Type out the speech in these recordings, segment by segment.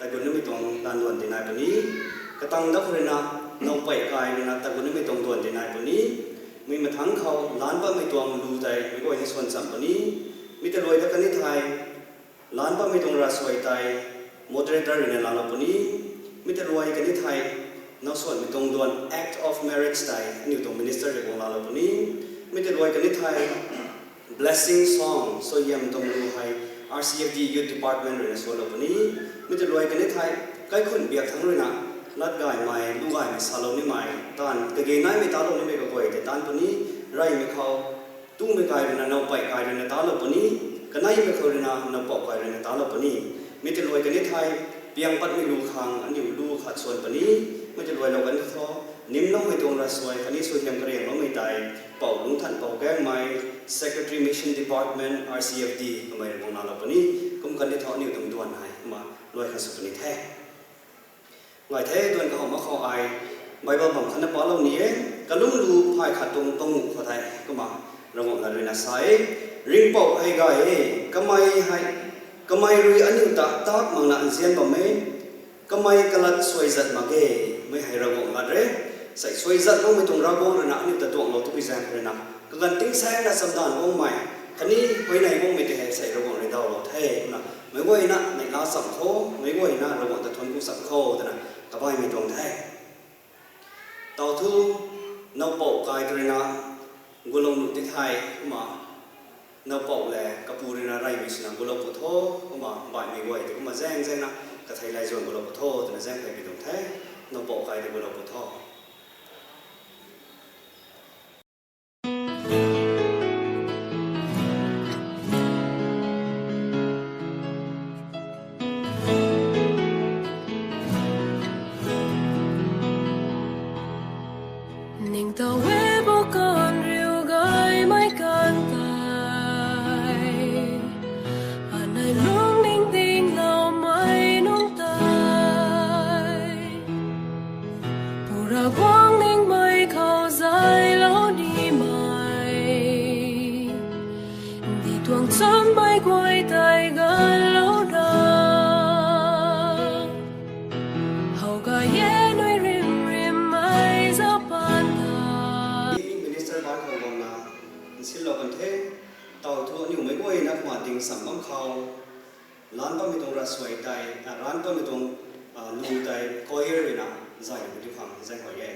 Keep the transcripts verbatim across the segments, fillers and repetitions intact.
Taigun namei tuang taanv duan ti nai puni, katang dat khou ruina, nowpei kai ruina taigun namei tuang duan ti nai puni, mi mathangc khou lan bammei tuang lu tei mi guay ni swan cham puni, mi ta luai dat kani thei, lan bammei tuang ravsuai tei moderator ruina laalou puni, mi ta luai kani thei, now swanmei tuang duan act of marriage tei aniu tuang minister rui guang laalou puni, mi ta luai kani thei, blessing song, suaihiam tuang lu hei, R C F D Youth Department ruina swanlou puni, mi ta luai kani thei, kaikhun biak thangc ruina, lat gaymei, lu gaymei salou nimei, taanv kage naimei talou nimei kaguay tei taanv puni, reymei khou, tumei kai ruina nowpei kai ruina talou puni, kaneimei khou ruina nowpou kai ruina talou puni, mi ta luai kani thei, piang patmei lu khang aniu lu khat swan puni, mi ta luailou kani thu, nimloumei tuang ravsuai khatni suaihiam kariangloumei tei, Pou Lungcthanpou Gaengmei, Secretary Mission Department, R C F D, kamei rui guang laalou puni, kum kani thu aniu tuang duan hei kumna luai khat sw puni the. Ngai the, duan kahowh mak khou ai Bible bam khatna palou ni e, kalum lu phay khat tuang panguh khou tei kumna Ravguangc lat ruina sa e, Ringhpouc hei gay e, kamei hei, kamei rui aniu ta tak makna nzian bam e, kamei kalat suaizat mak ge, mei hei Ravguangc lat re, sei suaizatloumei tuang Ravguangc ruina aniu ta duanglou twpui zaeng khou ruina, kaganv tingsaengna chamdanv guangmei, khatni huayney guangmei tei hei sei Ravguangc rui dawlou the, kumna meic guayna neihla cham khou, meic guayna Ravguangc ta thuanc ku cham khou twna kabaimei tuang the. Tau thu, nowpou kai tei ruina gulou nuh ti thei kumna, nowpou le kapu ruina reymei swna gulou pw tho, kumna baihmei guay tei kumna zaeng zaengna kathei lay zuan gulou pw tho twna zaeng kheipui tuang the, nowpou kai tei gulou pw tho. Ningtow e, bu kan riu gaymei kan tei, anei lungning dingloumei nunc tei, Pu Ravguangc ningmei khou zaylou nimei, di tuang chunmei guay tei ganlou na, how gay e nui rim rimmei zauc pan ta. Minister ban khou guangna nsinlou kan the, tau thu aniu meic guayna kumna ding cham bam khou, lan bammei tuang ravsuai tei, a, lan bammei tuang, a, lu tei choir ruina zay ni di khang zaeng khuay e.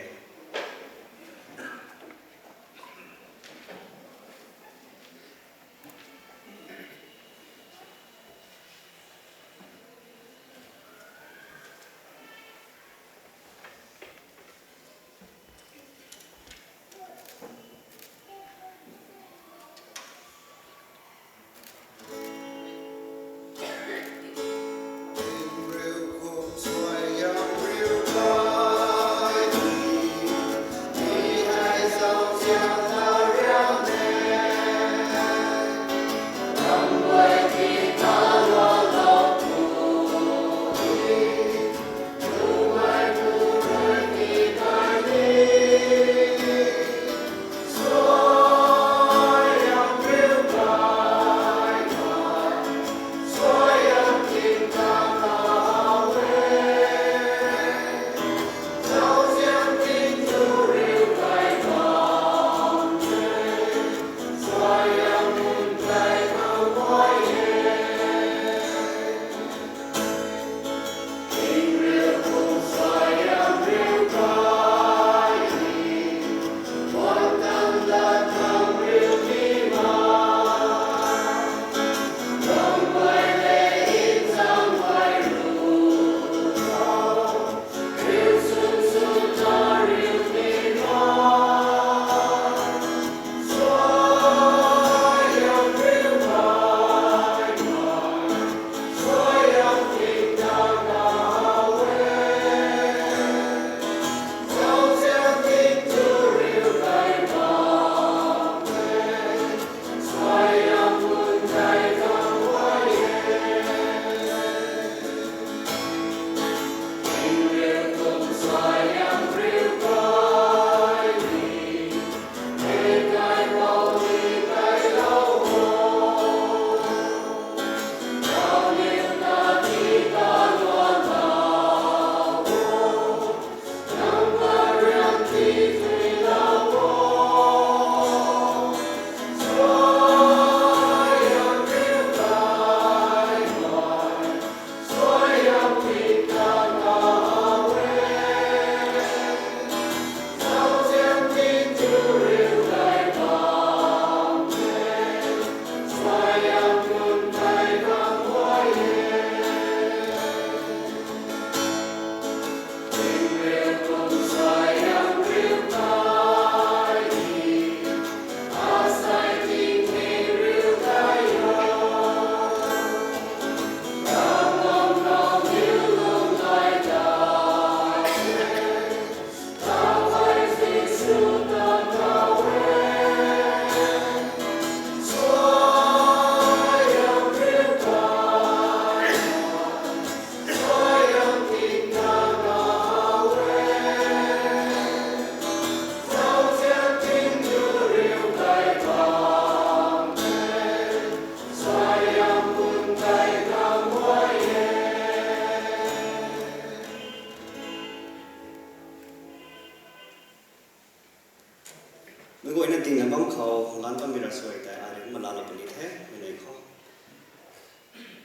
Tingna bam khou lan tammei ra suai tei ai rui kumna laalou puni the, mei nei khou.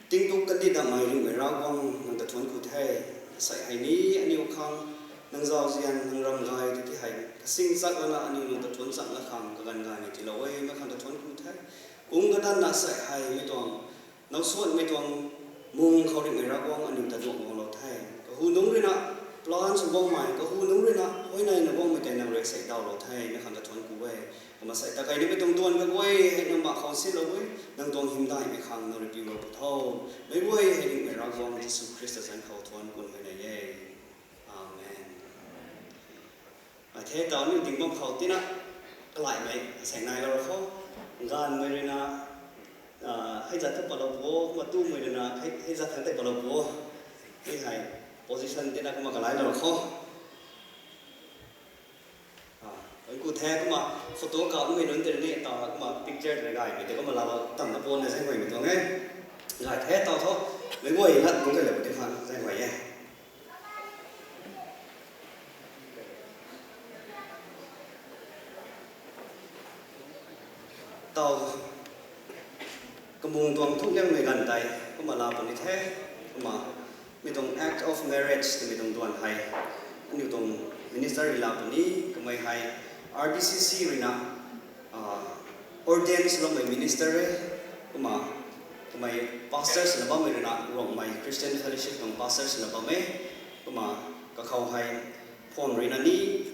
Tingpuk kandih dammei ringhmei Ravguangc, nang ta thuanc ku the. Sei hei ni aniu khang nang zauzian, nang ram gay tei ti hei kasing chak lana aniu nang ta thuanc chang la khang kaganv gaymei tiilou e, mei khang ta thuanc ku the. Kung kadanna sei hei mei tuang nowsuanmei tuang mung khou ringhmei Ravguangc aniu ta duang guanglou the. Kahu nunc ruina plan sw guangmei, kahu nunc ruina huayneina guangmei tei nang rui sei dawlou the, mei khang ta thuanc ku e. Kumna sei ta kai nimei tuang duan kaguay hei nang ma khou silou e, nang tuang hymdaihmei khang nang rui piulou pw tho. Meic guay hei ringhmei Ravguangc Jisu Khrista zanc khou thuanc kun huayney e. Amen. Ai the tau niu ding bam khou tina kalaimei sei nailou ra khou, gaanvmei ruina, hei zat ta patlou pu o, kumna tumei ruina hei zat ta tei patlou pu o. Hei hei position tina kumna kalailou ra khou, thuanc ku the. Kumna photo kau nimei nunc tei ni tau kumna picture tei gaymei tei kumna laalou tamna puna zaeng guaymei tuang e. Gay the tau tho, meic guay lat bung kailou pu ti khang zaeng guay e. Tau kamung tuang thukliangmei ganv tei kumna laa puni the. Kumna mi tuang act of marriage twmei tuang duan hei aniu tuang minister rui laa puni. Kamei hei R B C C ruina ordain swloumei minister e. Kumna kamei pastor swna bammei ruina Rongmei Christian Fellowship tuang pastor swna bam e. Kumna kakhou hei phwam ruina ni,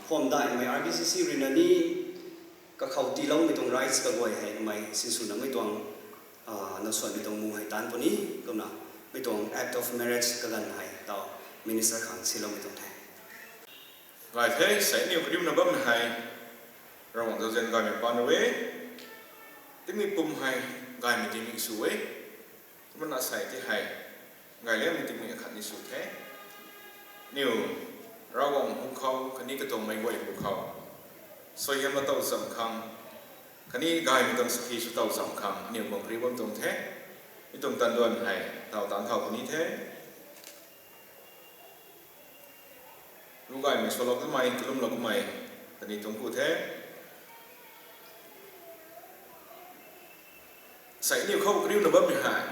phwam daihmei R B C C ruina ni kakhou tiiloumei tuang rights kaguay hei kamei sinswnamei tuang nowsuanmei tuang mung hei taanc puni. Kumna mi tuang act of marriage kaganv hei tau minister khang siloumei tuang the. Gay the, sei niw kariuna bammei hei Ravguangc zauzian gaymei paan rui e. Tingmik pum hei gaymei tingmik sw e. Kumna sei ti hei gayliangmei tingmik akhat ni sw the. Niw Ravguangc hu khou khatni katuangmei guay hu khou suaihiamlou tow cham khang khatni gaymei tuang sakhi sw tow cham khang aniu guang kariu bam tuang the. Mi tuang tanduan hei tau taanc thau puni the. Lu gaymei swlou kamei, kalumlou kamei ta ni tuang ku the. Sei niw khou kariuna bammei hei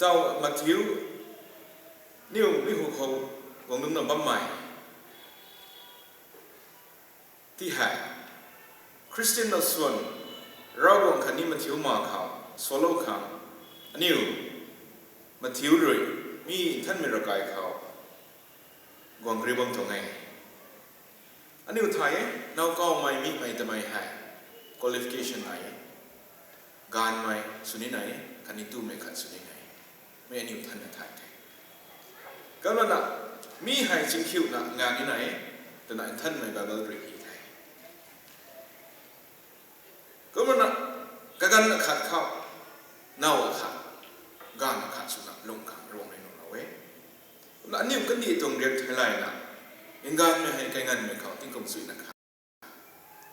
tau mathiu, niw mi hu khou guang nungcna bammei ti hei Christian nowsuan, Ravguangc khatni mathiu ma khou swlou khang aniu mathiu rui mi nthanmei ravkai khou guang kariu bam tuang e. Aniu thay e, nowkawmei mimei tamei hei qualification nai e, gaanvmei sw ni nai e, khatni tumei khat sw ni nai e. Mi aniu nthanna thay the. Kumna mi hei chingkhiuna ngang ni nai e, twna nthanmei Bible rui hi the. Kumna kaganv akhat khou, now akhat, gaanv akhat swna lung khang Ravguangc rui nuhlou e. Kumna aniu kandih tuang riak theilayna, nganvmei hei kaganvmei khou tingkum suina kha,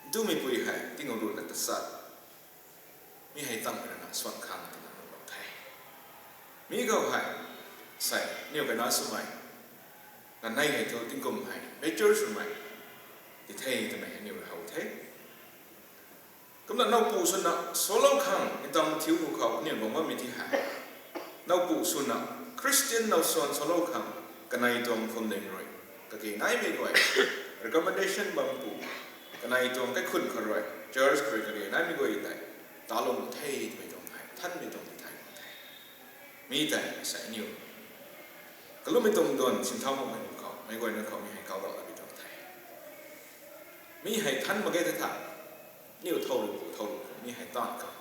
ntumeipui hei tingkum ruhna tachat, mi hei tangmei rana swan khang twna nuhlou the. Mi khou hei sei niw kaina swmei, nganvnei hei thu tingkum hei mature swmei ti the twmei aniw rui how the. Kumna nowpu swna swlou khang ntang thiu hu khou aniw guang bammei ti hei, nowpu swna Christian nowsuan swlou khang kanei tuang phwamling rui kage naimei guay, recommendation bam pu, kanei tuang kaikhun khou rui, church khou rui kage naimei guay tei talou the twmei tuang hei nthanmei tuang ti thei the. Mi tei sei aniw kalummei tuang duan sinthau makmei hu khou meic guayna khou mi hei kau dau la bi tuang the. Mi hei nthan mak ge the tha, niw thow lu pu thow lu pu mi hei taanv khou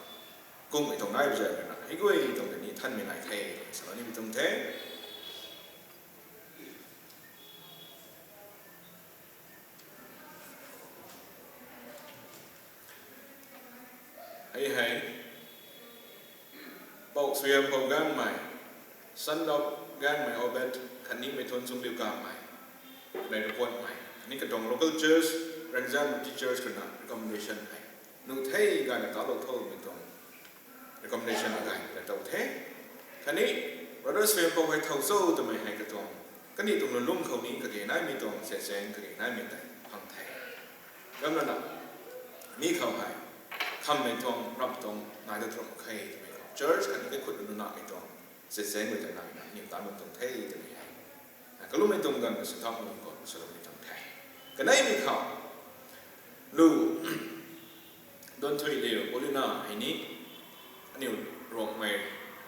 kummei tuang nai bi zay ruina hei guay tuang tei ni nthanmei nai the twna salou nimei tuang the. Hei hei, Pou Suaihiam Pou Gaengmei, son of Gaengmei Obed khatni Meithuan Chungliu Kamei, kanei rupuanmei khatni katuang local church, Rangzan Baptist Church ruina recommendation hei nuh the, gayna talou tho twmei tuang recommendation agay ta tow the. Khatni Brother Suaihiam Pou hei thow cho twmei hei katuang kandih tuang lungc khou ni kage naimei tuang session kage naimei tei Kumna na, mi khou hei, khammei tuang, ramh tuang, nai dat tuang khe twmei khou, church khatni kaikhunc nunc namei tuang, zizeng mei ta naina, aniw tan bam tuang the twmei hei. Kalummei tuang ganv ka sw thau khang khou swloumei tuang the. Kaneimei khou, lu, Duanthuiliu Paulina hei ni, aniw Rongmei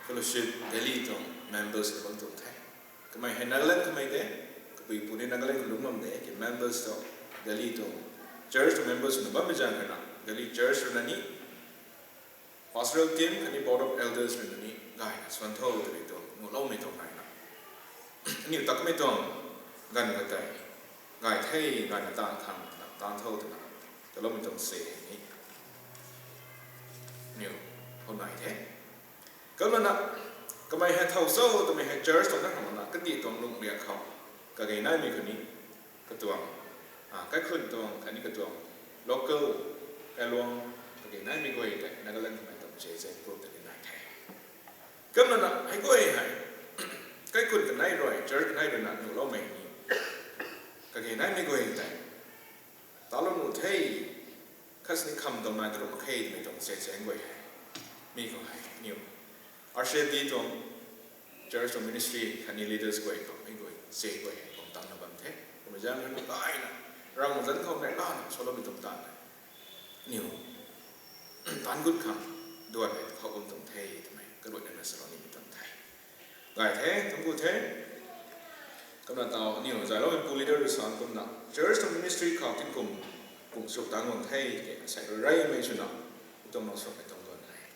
Fellowship Delhi tuang members bam tuang the. Kamei hei Nagaland kamei de, kapui pu ni Nagaland kalum bam de, ki members tuang Delhi tuang, church tuang members na bammei zaeng kha na, Delhi church rui na ni, pastoral team khatni board of elders rui na ni, gayna swan tho twmei tuang, nuhloumei tuang naina. Aniw takmei tuang, ganv katei, gay the, gayna taanv khang twna, taanv tho twna, taloumei tuang se ni. Aniw, khou nai the. Kumna na, kamei hei thow cho twmei hei church tuang na khang na, kandih tuang lungriak khou, kage naimei khou ni, katuang, kaikhunc tuang, khatni katuang, local, kailuang, kage naimei guay tei, Nagaland kamei tuang zizeng group tei nai the. Kumna na, hei guay hei, kaikhunc kanei rui, church kanei rui na nuhloumei ni, kage naimei guay tei, talou nuh the, khatni kham tuang nai ta ru mak khe twmei tuang zizeng guay hei. Mi khou hei, aniw, R C F D tuang, church tuang ministry khatni leaders guay khou, mi guay, ze guay hei, kum tangna bam the. Kummei zaeng rui na gayna, Ravguangc zanc khou nai lana, swloumei tuang taanv hei, aniw, taanv gut khang, duan hei, khou bam tuang the twmei, kaluaina na swlou nimei tuang the. Gay the, thangc ku the. Kumna tau, aniw, zayloumei pu leader rui sa kumna, church tuang ministry khou tingkum, kum suk tang guang the, ke, sei rui reymei swna, mi tuang now sukmei tuang duan hei.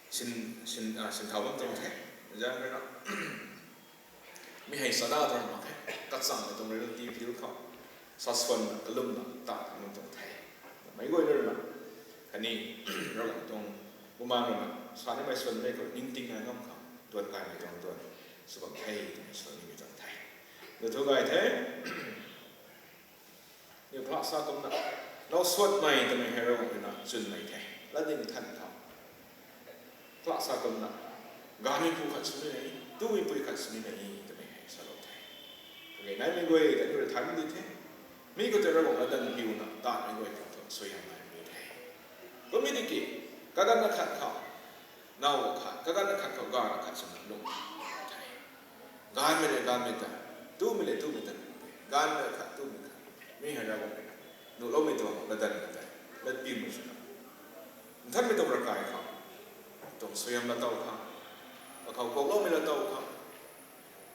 Sin, sin, sinthau bam tuang the, zaeng rui na. Mi hei sana tuang mak khe, kachangmei tuang relative diu khou, saswanna, kalumna, ta bam tuang the. Meic guay rui na, khatni, Ravguangc tuang, bumaeng rui na, sa nimei swanmei khou ningting nai ngam khang, duan gaymei tuang duan, sw bam the, twmei sw nimei tuang the. Lu thu gay the. Niw khalak sa kumna, now swanmei twmei hei Ravguangc rui na chwnmei the. Latding than tho. Khalak sa kumna, gaymeipu khat sw ni e, tumei pui khat sw ni e twmei hei salou the. Kage naimei guay ta ni rui thay mak di the. Mi khou tei Ravguangc latdanv piuna, tanmei guay khang thu suaihiam nai mak di the. Kummei tiki, kaganv akhat khou, now akhat, kaganv akhat khou gaanv akhat swna lung the. Gaanvmei le gaanvmei ta, tumei le tumei ta, gaanvmei khat tumei khat, mi hei Ravguangc rui na nuhloumei tuang latdanv ta tei, latpiumei swna, nthanmei tuang ravkai khou, tuang suaihiam laatow khang, akhou kuakloumei laatow khang,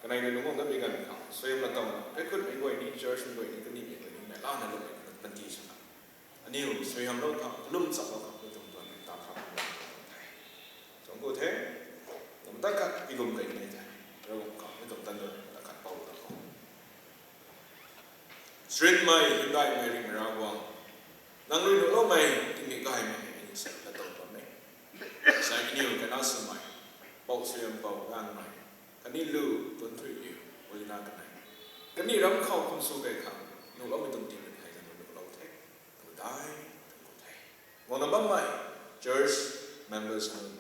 kanei rui lungc guang datmei ganv khou suaihiam laatowna, kaikhunmei guay ni, churchmei guay ni, kanimei guay ni, mei lana lungmei panty swna, aniw suaihiamlou khang, lwmchaklou khang, mi tuang duan ta khang, tuang the. Tuang ku the, kum ta khat pi lum kei ni the, Ravguangc khou mi tuang tan duan ta khat pou ta khou. Srinmei, hymdaihmei ringhmei Ravguangc, nang rui nuhloumei, tingmik gaymei hei ni sa latow bam e. Sa aniw kana swmei, Pou Suaihiam Pou Gaanvmei, khatni lu, Tuanthuiliu Paulina kanei, kaniw ram khou khum sw kei khang, nuhloumei tuang tingmik hei ta nuhlou the. Ku dai, ku the. Guangna bammei, church members nunc,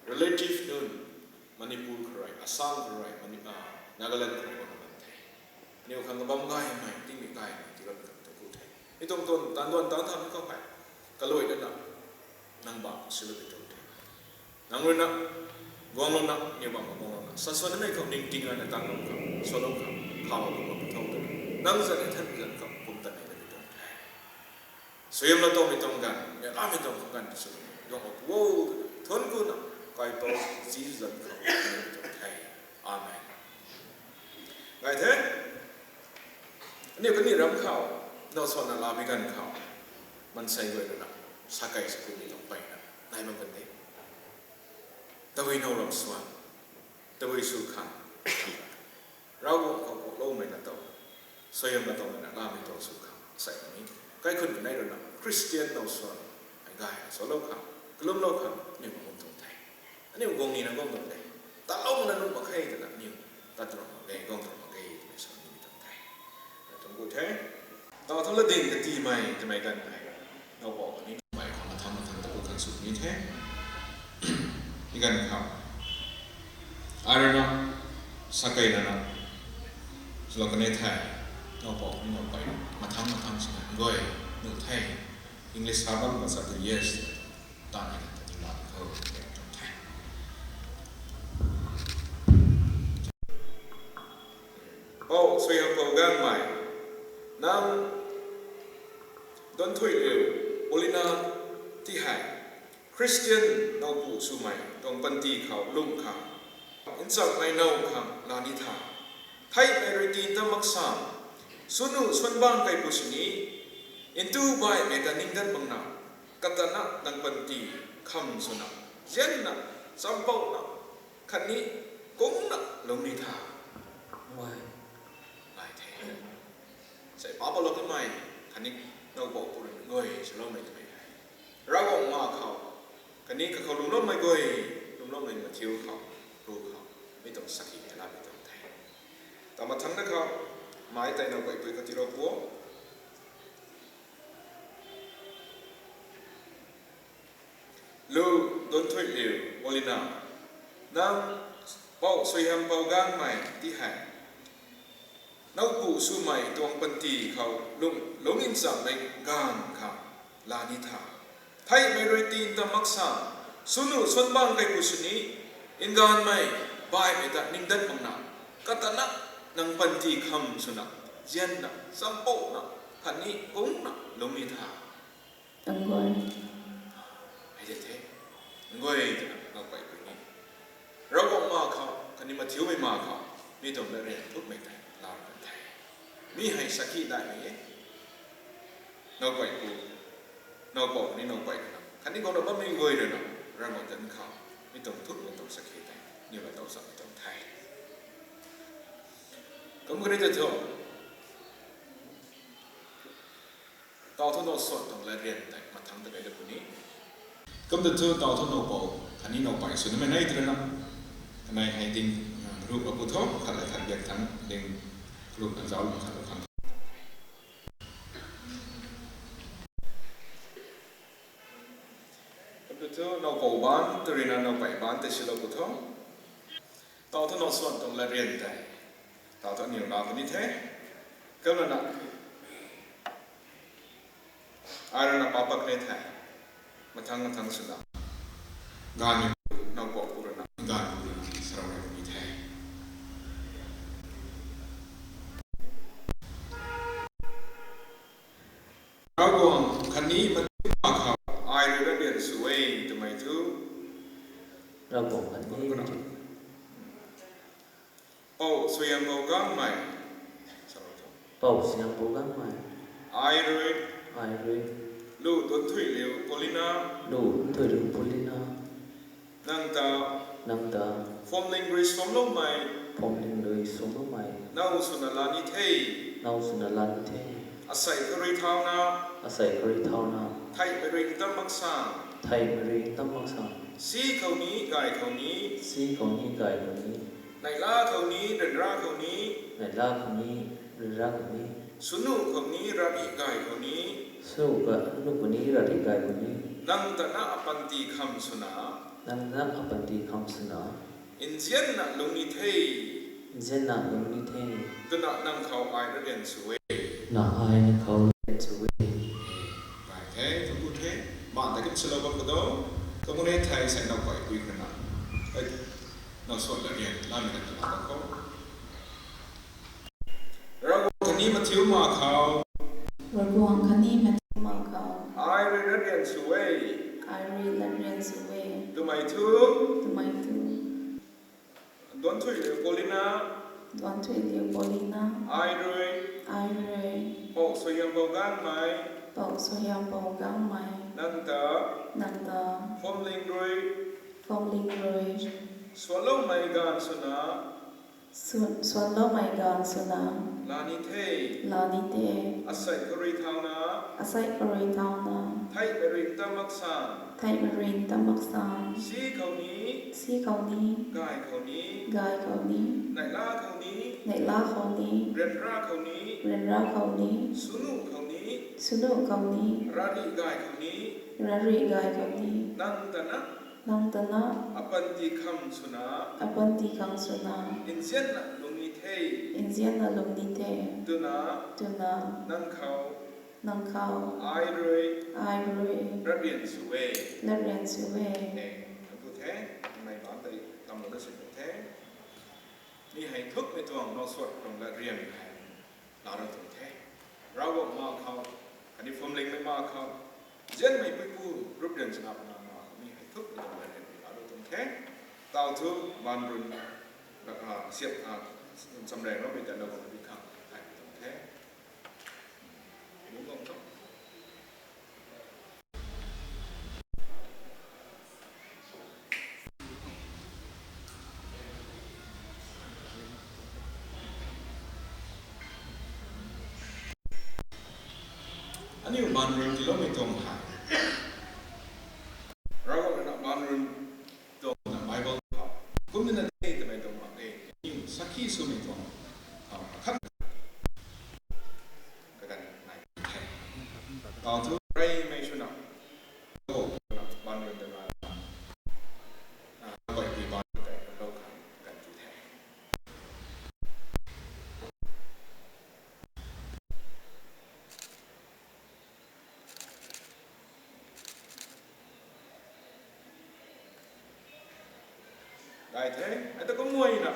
relative nunc, Manipur khou rui, Assam khou rui, Mani-, Nagaland khou rui guangna bam the. Aniw khang kabam gaymei, tingmik gaymei, tiiloumei khang tuang ku the. Mi tuang tuang, tan duan tan thanmei khou hei, kaluai dana, nang ba silou pi tuang the. Nang rui na, guanglouna, aniw bam guanglouna, sa swanmei khou ningting rana tan bam khou, swlou khou, khalou bam khou, nang zan e than zan khou, kum tan e na pi tuang the. Suaihiam laatowmei tuang ganv, mei lamei tuang khou ganv sw, duang o pu o, thuanc kuna, kaipouc Jisu zanc khou, tuang the. Amen. Gay the, aniw kaniw ram khou, now swanna lamei ganv khou, maansei guay rui na, sakei sa kumei tuang mpeyna, nai bam kan de. Tabui now ram swan, tabui sw khang, Ravguangc khou kuakloumei laatow, suaihiam laatowmei na lamei tuang sw khang, sa ni, kaikhunc kanei rui na, Christian now swan, hei gayna swlou khang, kalumlou khang, aniw guang tuang the. Aniw guang nina guang tuang de. Talouna nuh mak khe twna aniw, tat tuang mak ge, guang tuang mak ge, twmei sa ni tuang the. Tuang ku the. Tau thu latding katiimei twmei ganv hei, now pou kani mei khou matham matham ta ku khang sw ni the. I ganv khou, ai rui na, sakei rana, swlou kanei the, now pou kani now pey, matham matham sina, Goi, nu the. English sa bam ka sa tu yes. Tan hei ta ni la ni khou, tuang the. Pou Suaihiampou Gangmei, nang Duanthuiliu Paulina ti hei Christian nowpu swmei tuang panty khou lung khang, nchakmei now khang la ni tha. Theihmei rui tin ta mak sa, swnu swan bang kaipu sini, ntu baihmei ta ningdan bangna, katana nang panty kham swna, zianna, champouna, khatni kungna lung ni tha. Ai the. Sei pa palou kamei, khatni nowpou pu rui goi swloumei twmei hei, Ravguangc ma khou, khatni kakhou lwmloumei guay, lwmloumei mathiu khou, ru khou, mi tuang sakhi hei lamei tuang the. Ta mathangc na khou, mei tei nowpui pui khou tiilou pu o. Lu Duanthuiliu Paulina, nang Pou Suaihiampou Gangmei ti hei nowpu swmei tuang panty khou lung, lung nchamei gaanv khang la ni tha. Theihmei rui tin ta mak sa, swnu swan bang kaipu sini, nganvmei, baihmei ta ningdan bangna, katana nang panty kham swna, zianna, champouna, khatni kungna lung ni tha. Nang goi. Hei de the. Nang goi twna nowpui pui ni, Ravguangc ma khou, khatni mathiumei ma khou, mi tuang lat rian thukmei tei la kan the. Mi hei sakhi daihmei e. Nowpui pu, nowpou ni nowpui rui na, khatni guangna bammei guay rui na, Ravguangc zanc khou, mi tuang thukmei tuang sakhi tei, niw la tow chamei tuang the. Kum kani ta thu, tau thu now swan tuang lat rian tei mathangc ta kai da puni. Kum ta thu tau thu nowpou, khatni nowpui swnamei nei twna, kanei hei ding, ruh a pu tho, khat lei khat biak thangc ding, ruh a zauc lung khat lou khang. Kum ta thu nowpou baan, tu rui na nowpui baan tei silou pu tho. Tau thu now swan tuang lat rian tei, tau thu aniw la puni the. Kumna na, ai rui na pa pak ni the. Mathangc mathangc swna, gaanvmei pu, nowpou pu rui na, gaanv pu rui na, sarau rui puni the. Ravguangc khatni mathiu ma khou, ai rui lat rian sw e twmei thu, Ravguangc khatni Pou Suaihiampou Gangmei, Pou Suaihiampou Gangmei, ai rui, ai rui, Lu Duanthuiliu Paulina, Lu Duanthuiliu Paulina, nang ta, nang ta, phwamling rui suamloumei, phwamling rui suamloumei, now swna la ni the, now swna la ni the. Asei kha rui thauna, asei kha rui thauna, theihmei rui ntam mak sa, theihmei rui ntam mak sa, si khou ni, gay khou ni, si khou ni, gay khou ni, neihla khou ni, ryanra khou ni, neihla khou ni, ryanra khou ni, swnu khou ni, ravri gay khou ni, swnu khou ni, ravri gay khou ni, nang ta na apanty kham swna, nang ta na apanty kham swna, nzianna lung ni the, nzianna lung ni the, twna nang khou ai lat rian sw e, na ai nang khou lat rian sw e. Gay the, thuanc ku the, maan tei kum silou bam ka do, kum ne thei sei nowpui pui khou na, now swan lat rian lamei na twna bam khou. Ravguangc khatni mathiu ma khou, Ravguangc khatni mathiu ma khou, ai rui lat rian sw e, ai rui lat rian sw e twmei thu, twmei thu, Duanthuiliu Paulina, Duanthuiliu Paulina, ai rui, ai rui, Pou Suaihiampou Gangmei, Pou Suaihiampou Gangmei, nang ta, nang ta, phwamling rui, phwamling rui, suanloumei gaanv swna, swan, swanloumei gaanv swna, la ni the, la ni the. Asei kha rui thauna, asei kha rui thauna, theihmei rui ntam mak sa, theihmei rui ntam mak sa, si khou ni, si khou ni, gay khou ni, gay khou ni, neihla khou ni, neihla khou ni, ryanra khou ni, ryanra khou ni, swnu khou ni, swnu khou ni, ravri gay khou ni, ravri gay khou ni, nang ta na, nang ta na, apanty kham swna, apanty kham swna, nzianna lung ni the, nzianna lung ni the, twna, twna, nang khou Nang khou. Ai rui. Ai rui. Latdian sw e. Latdian sw e. E, nang tu the, mei ban tei tam lo da sw the. Mi hei thukmei tuang nowswat tuang latdian hei laa ra tuang the. Ravguangc ma khou, khatni phuamlingmei ma khou, nzianmei puipu group rian chana puna ma khou mi hei thukmei tuang latdian hei laa ra tuang the. Tau thu, banrun, ah, siat, ah, chamrang ramei ta na bam di khang, hai tuang the. Bungc bam tho. Aniu banrun tiiloumei tuang hei. Ravguangc rui na banrun tuang na Bible khou. Kumna na tei twmei tuang mak e. Aniu sakhi swmei tuang. Khou khat. Kaganv nai the. Tau thu reymei swna. Ravguangc rui na banrun tuang na. Ah, bai pui banrun tei lou khang kaganv tu the. Gay the, ai ta kumna na,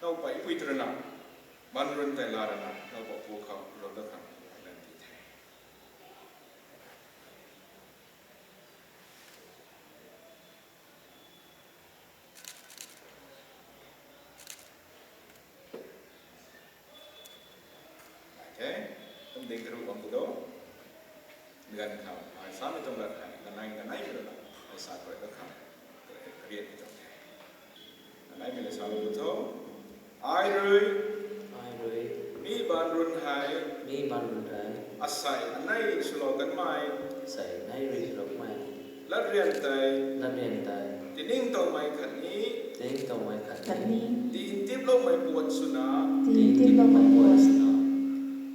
nowpui pui tei rui na, banrun tei laa rui na, nowpui pu khou lou da khang, ai lan ti the. Okay, kum ding karu bam tu do. Ganv khou, ai samei tuang lat hei, kanei, kanei mi rui na, ai sa koi da khang, karian mi tuang the. Kanei mi le sa lu tho. Ai rui. Ai rui. Mi banrun hei. Mi banrun hei. Asei anei swlou kanmei. Asei anei rui swlou kanmei. Latryan tei. Latryan tei. Tiningtowmei khatni. Tiningtowmei khatni. Khatni. Tintiploumei puat swna. Tintiploumei puat swna.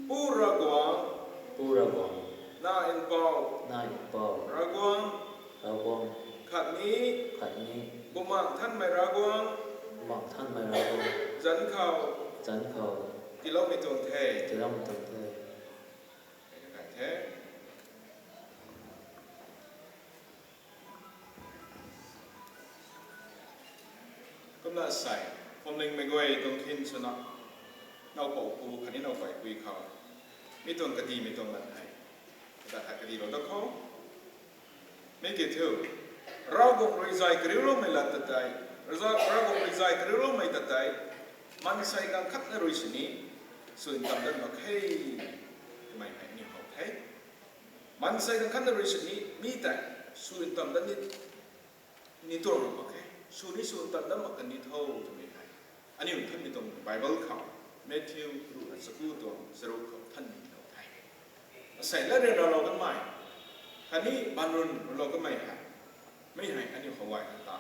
Pu Ravguangc. Pu Ravguangc. Nac Mpouh. Nac Mpouh. Ravguangc. Ravguangc. Khatni. Khatni. Bumaengh Nthanmei Ravguangc. Bumaengh Nthanmei Ravguangc. Zanc khou. Zanc khou. Tiiloumei tuang the. Tiiloumei tuang the. Kai the. Kumna asei, phuamlingmei guay tuang khin swna, nowpui pu khatni nowpui pui khou, mi tuang kadimei tuang lat hei, kadat hei kadilou da khou. Mi ki thu, Ravguangc rui zay kariuloumei lat ta tei, Raza-, Ravguangc rui zay kariuloumei ta tei, maansei ganv khatna rui sini, sw ntam dat mak khe, twmei hei aniu how the. Maansei ganv khatna rui sini, mi tei, sw ntam dat ni, ni tuang mak khe, sw ni sw ntam dat mak kan ni tho, twmei hei. Aniu thanmei tuang Bible khou, Matthew ruhna chaku tuang charuk khou thanmei how the. Asei latryan ralou kanmei, khatni banrun ralou kanmei hei, mi hei aniu how gay kan ta.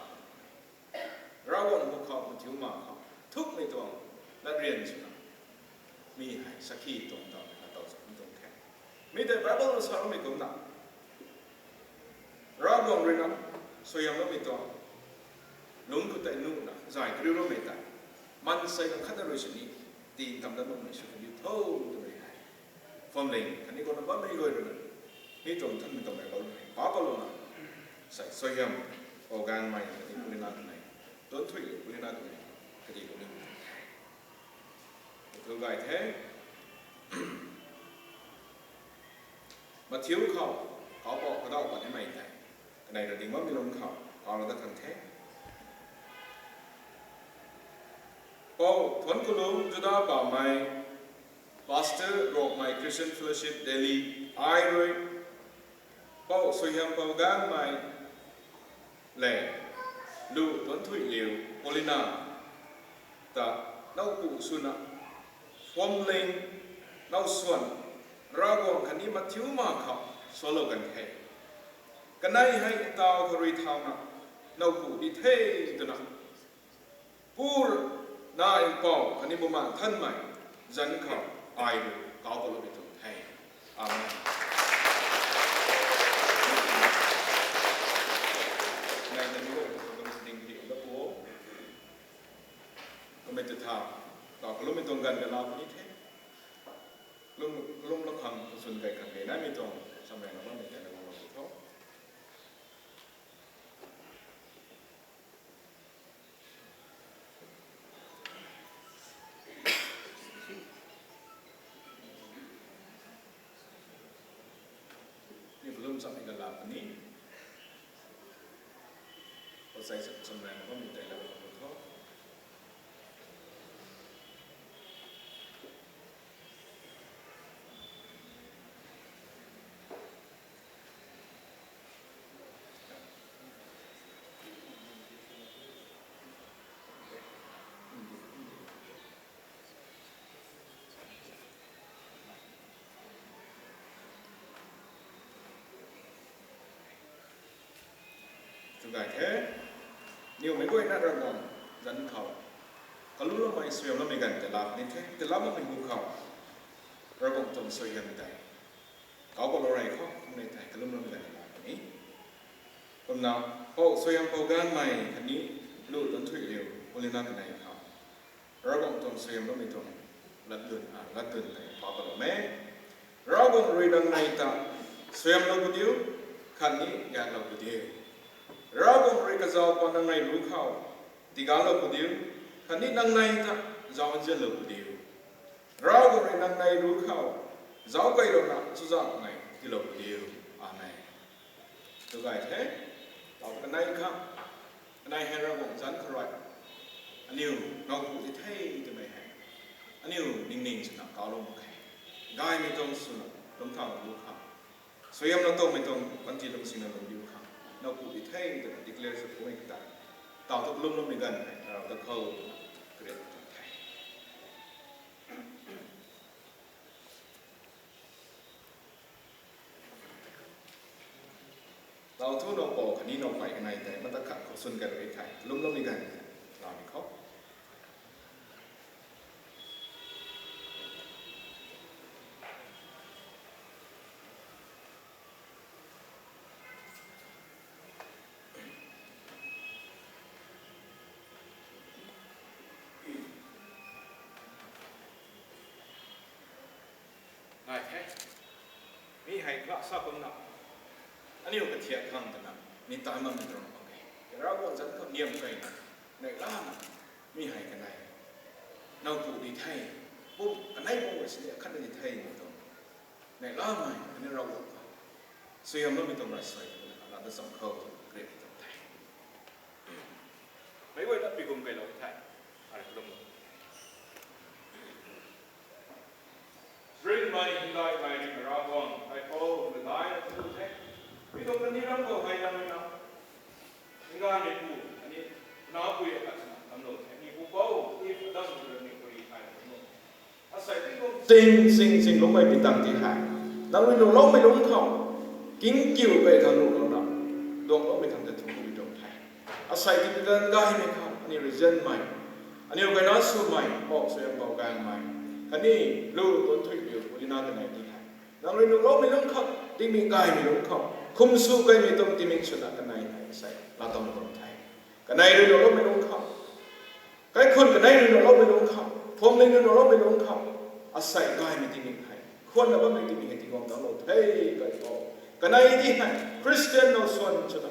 Ravguangc hu khou, mathiu ma khou, thukmei tuang, latryan swna. Mi hei sakhi tuang tawmei kha taw cham tuang khe. Mi tei Bible rui sa ramei kumna, Ravguangc rui na, suaihiamloumei tuang, lungc khou tei nuhna, zay kariuloumei tei, maansei ganv khatna rui sini, tii ntam dat makmei sw kan diu tho, twmei hei. Phuamling khatni kumna bammei guay rui na, mi tuang thanmei tuang Bible hei, pa palouna, sai suaihiam, o gangmei, khatni Paulina twmei, tuan thui Paulina twmei, khatni Paulina. Thu gay the. Mathiu khou, kaupouc kadauh patnimei tei, kanei ra ding bammei lung khou, kaulou dat kan the. Pou Thuanckulung Juda Pamei, Pastor Rokmei Christian Fellowship Delhi, ai rui, Pou Suaihiampou Gangmei, le, Lu Tuanthuiliu Paulina, ta, nowpu swna, phuamling, nowswan, Ravguangc khatni mathiu ma khou, swlou kan the. Kanei hei ntaw khou rui thauna, nowpu di the twna, Pu Nac Mpouh khatni Bumaengh Nthanmei zanc khou ai rui kauc patlou ni tuang the. Amen. Nai na ni guay tuang ding di na pu. Kamei tu tha, ta kalummei tuang ganv kalau puni the. Kalum, kalum lou khang, kasun kai khang Naimei tuang samei na bammei tei na guang lou tho. Ni kalum samei ka laa puni. Asei samei na bammei tei la guang lou tho. Chu gay the, niwmei guayna Ravguangc zanc khou kalumloumei suaihiamloumei ganv tei laa ni the, tei laa makmei hu khou Ravguangc tuang suaihiam tei kauc palou rey khou kum nei thei kalumloumei ganv tei laa ni. Kumna, pou suaihiam pou gaanvmei khatni lu tuang thuiliu Paulina kanei khou Ravguangc tuang suaihiamloumei tuang latdun, a, latdun tei pa palou e. Ravguangc rui nang nei ta suaihiamlou pu diu, khatni gaeklou pu diu. Ravguangc rui kazauh pa nang nei ruc khou tigaylou pu diu, khatni nang nei ta zauc nzianlou pu diu. Ravguangc rui nang nei ruc khou zauc keylouna chuzaenghmei tiilou pu diu. Amen. Chu gay the, tau kanei khang, kanei hei Ravguangc zanc khou rui aniu nowpu di the twmei hei aniu ningning swna kauclou mak khe. Gaymei tuang swna lungcthau lu khang, suaihiamlou tuangmei tuang panty lungsinna lungcdiu khang nowpu di the twna declare sw puni ta, tau thu kalumloumei ganv hei nrau ta khou twna kariat tuang the. Tau thu nowpou khatni nowpei kanei tei mata khat khou swn kailou e thei, kalumloumei ganv tei laa ni khou. Nai the. Mi hei kha sa kumna aniu kathiak khang twna ni tan bammei tuang mak e. Ravguangc zanc khou niam keyna neihlamei mi hei kanei nowpu di the, pum kanei pum sini akhatna di the ni tuang neihlamei khatni Ravguangc khou suaihiamloumei tuang rey suai twna laa ta cham khou kariat tuang the. Meic guayna pi kum keylou the, ari kalum lou. Ringhmei hymdaihmei ri Ravguangc, kaipouc, kadaina tu the. Mi tuang kandih ram khou hei nang rui na hymdaihmeipu khatni napui akhat swna tamlou the. Ni Pu Pou, if adang rui ni puri hei tamlou. Asei tingkum sing sing sing lungmei pi tang ti hei nang rui nuhloumei lungc khou kingkiu key khang nuhlouna duangloumei khang ta thungc kummei tuang the. Asei tingkum gaymei khou aniu rui nzianmei, aniu kayna swmei, pou suaihiam pou gaanvmei khatni lu tuang thuiliu Paulina kanei ti hei nang rui nuhloumei lungc khou, tingmik gaymei lungc khou, khum sw keymei tuang tingmik swna kanei hei asei laatowmei tuang the. Kanei rui nuhloumei lungc khou, kaikhun kanei rui nuhloumei lungc khou, phuamling rui nuhloumei lungc khou, asei gaymei tingmik hei, khwanna bammei tingmik hei tiguang tanglou the, kaipouc. Kanei ti hei Khristian now swan swna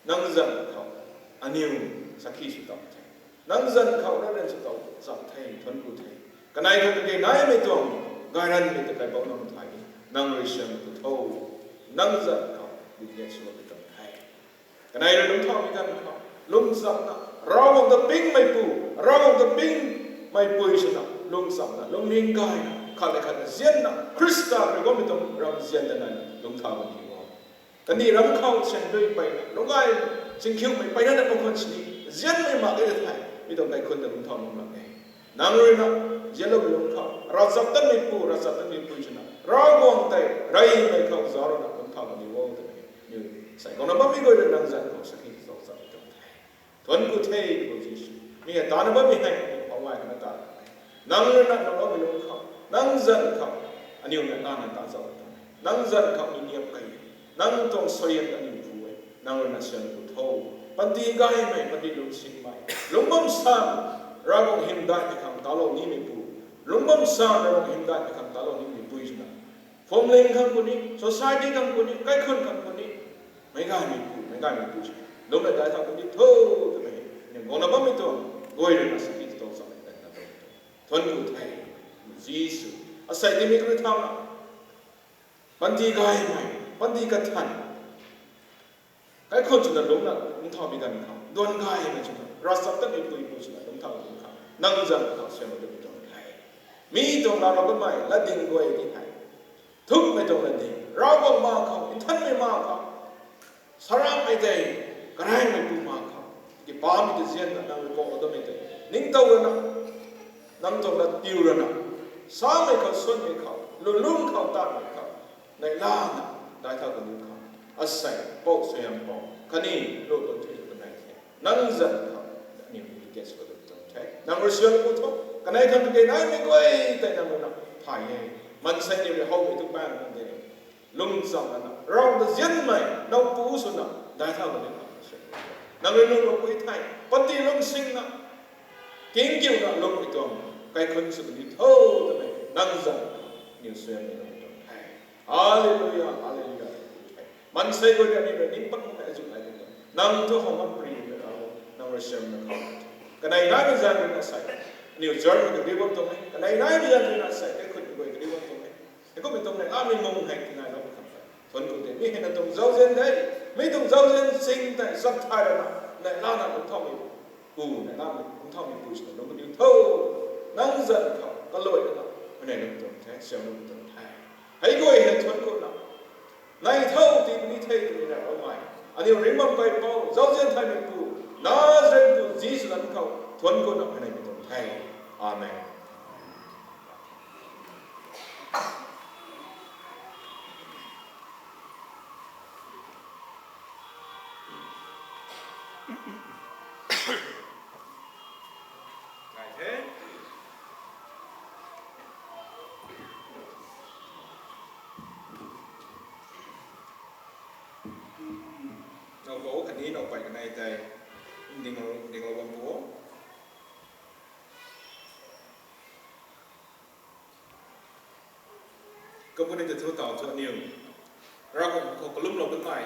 nang zanc khou aniu sakhi sw tau the. Nang zanc khou na ran sw tau cham the, thuanc ku the. Kanei khou kage naimei tuang gayranmei ta kaipouc nang thay, nang rui syan ku tho, nang zanc khou witness sw lou pi tuang the. Kanei rui lungcthaumei ganv khou lungchamna, Ravguangc ta pingmeipu, Ravguangc ta pingmeipui swna lungchamna, lungning gayna, khat le khat nzianna, Khrista rui guangmei tuang ramzian ta nai lungcthau ni o. Kandih ram khou sandui peyna, lungcgay, chingkhiumei peyna na mak khwan sini, nzianmei mak ge ta thei, mi tuang kaikhun ta lungcthau nuh mak e. Nang rui na nzianloumei lungc khou, ravchaptatmeipu, ravchaptatmeipui swna Ravguangc tei reymei khou zauc rana lungcthau ni o twmei, niw sei khou na bammei guay rui nang zanc khou sakhi zauc cham tuang the. Thuanc ku the, Pu Jisu. Mi hei tana bammei hei pou gay na ta nang rui na nuhloumei lungc khou, nang zanc khou aniu na nana ta zauc tuang e. Nang zanc khou ni niam key e. Nang tuang suaihiam ta aniu phu e. Nang rui na syan ku tho. Panty gaymei, panty lungcsinmei, lungc bam san, Ravguangc hymdaihmei khang talou nimeipu, lungc bam san, Ravguangc hymdaihmei khang talou nimeipui swna Phuamling khang puni, society khang puni, kaikhun khang puni, meic gaymei pu, meic gaymei pu si, lungmei dai thau puni tho twmei, aniu guangna bammei tuang guay rui na saki tau chamei tei na tuang, thuanc ku the, Jisu. Asei timi kari thauna, panty gaymei, panty kathan, kaikhun swna lungna lungc thaumei ganv khou, duan gaymei swna ravchaptatmei pui pu swna lungc thau ganv khou, nang zanc khou siam twmei tuang the. Mi tuang laa rau kamei latding guay di hei, thukmei tuang latding, Ravguangc ma khou, nthanmei ma khou, saraamhmei tei, karaengmei pu ma khou, tiki pamei ta zianna nang rui kau damei tei ningtow rana, nang tuang lat piu rana, samei khou, suanmei khou, lulung khou, tanmei khou, neihlana, dai thau kaniw khou, asei pou, suaihiam pou khatni lu lun thui kanei the. Nang zanc khou aniu ni case khou tuang the, nang rui suaihiam ku tho. Kanei khang kage naimei guay tei nang rui na thay e. Maansei ni rui howmei tu pang kan de, lung cham lana, Rav ta zianmei nowpu swna dai thau kaniw khang, nang rui lung lou pui thei, panty lungsingna, kingkiuna lungmei tuang kaikhun sw kaniw tho twmei nang zanc aniu suaihiam ni lungmei tuang the. Hallelujah, hallelujah. Maansei guay rui aniu rui ning pat makmei azuh nai tei, nang thu how ngam pary mei Rav, nang rui siamna khou, kanei naimei zanc rui na sei, aniu church mei kariu bam tuang e, kanei naimei zanc rui na sei kaikhun guay kariu bam tuang e. Heikumhmei tuang neihlamei mung hei tinai lou khang tei thuanc ku the. Mi hei na tuang zauzian de, mi tuang zauzian sing tei chap thay rana, neihlana lungc thaumei pu, neihlana lungc thaumei pu swna lungc kaniw tho. Nang zanc khou kaluai lana, mei nei lungc tuang the, siam lungc tuang the. Hei guay hei thuanc kuna, nai thau ti puni the twmei na bammei, aniu ringcbam kaipouc, zauzian thaymei pu, Nazareth pu Jisu zanc khou thuanc kuna mei nei tuang the. Amen. Nai the. Nowpou khatni nowpei kanei tei, ding, dinglou bam pu o. Company ta thu taw thu aniu Ravguangc khou kalumlou kanmei,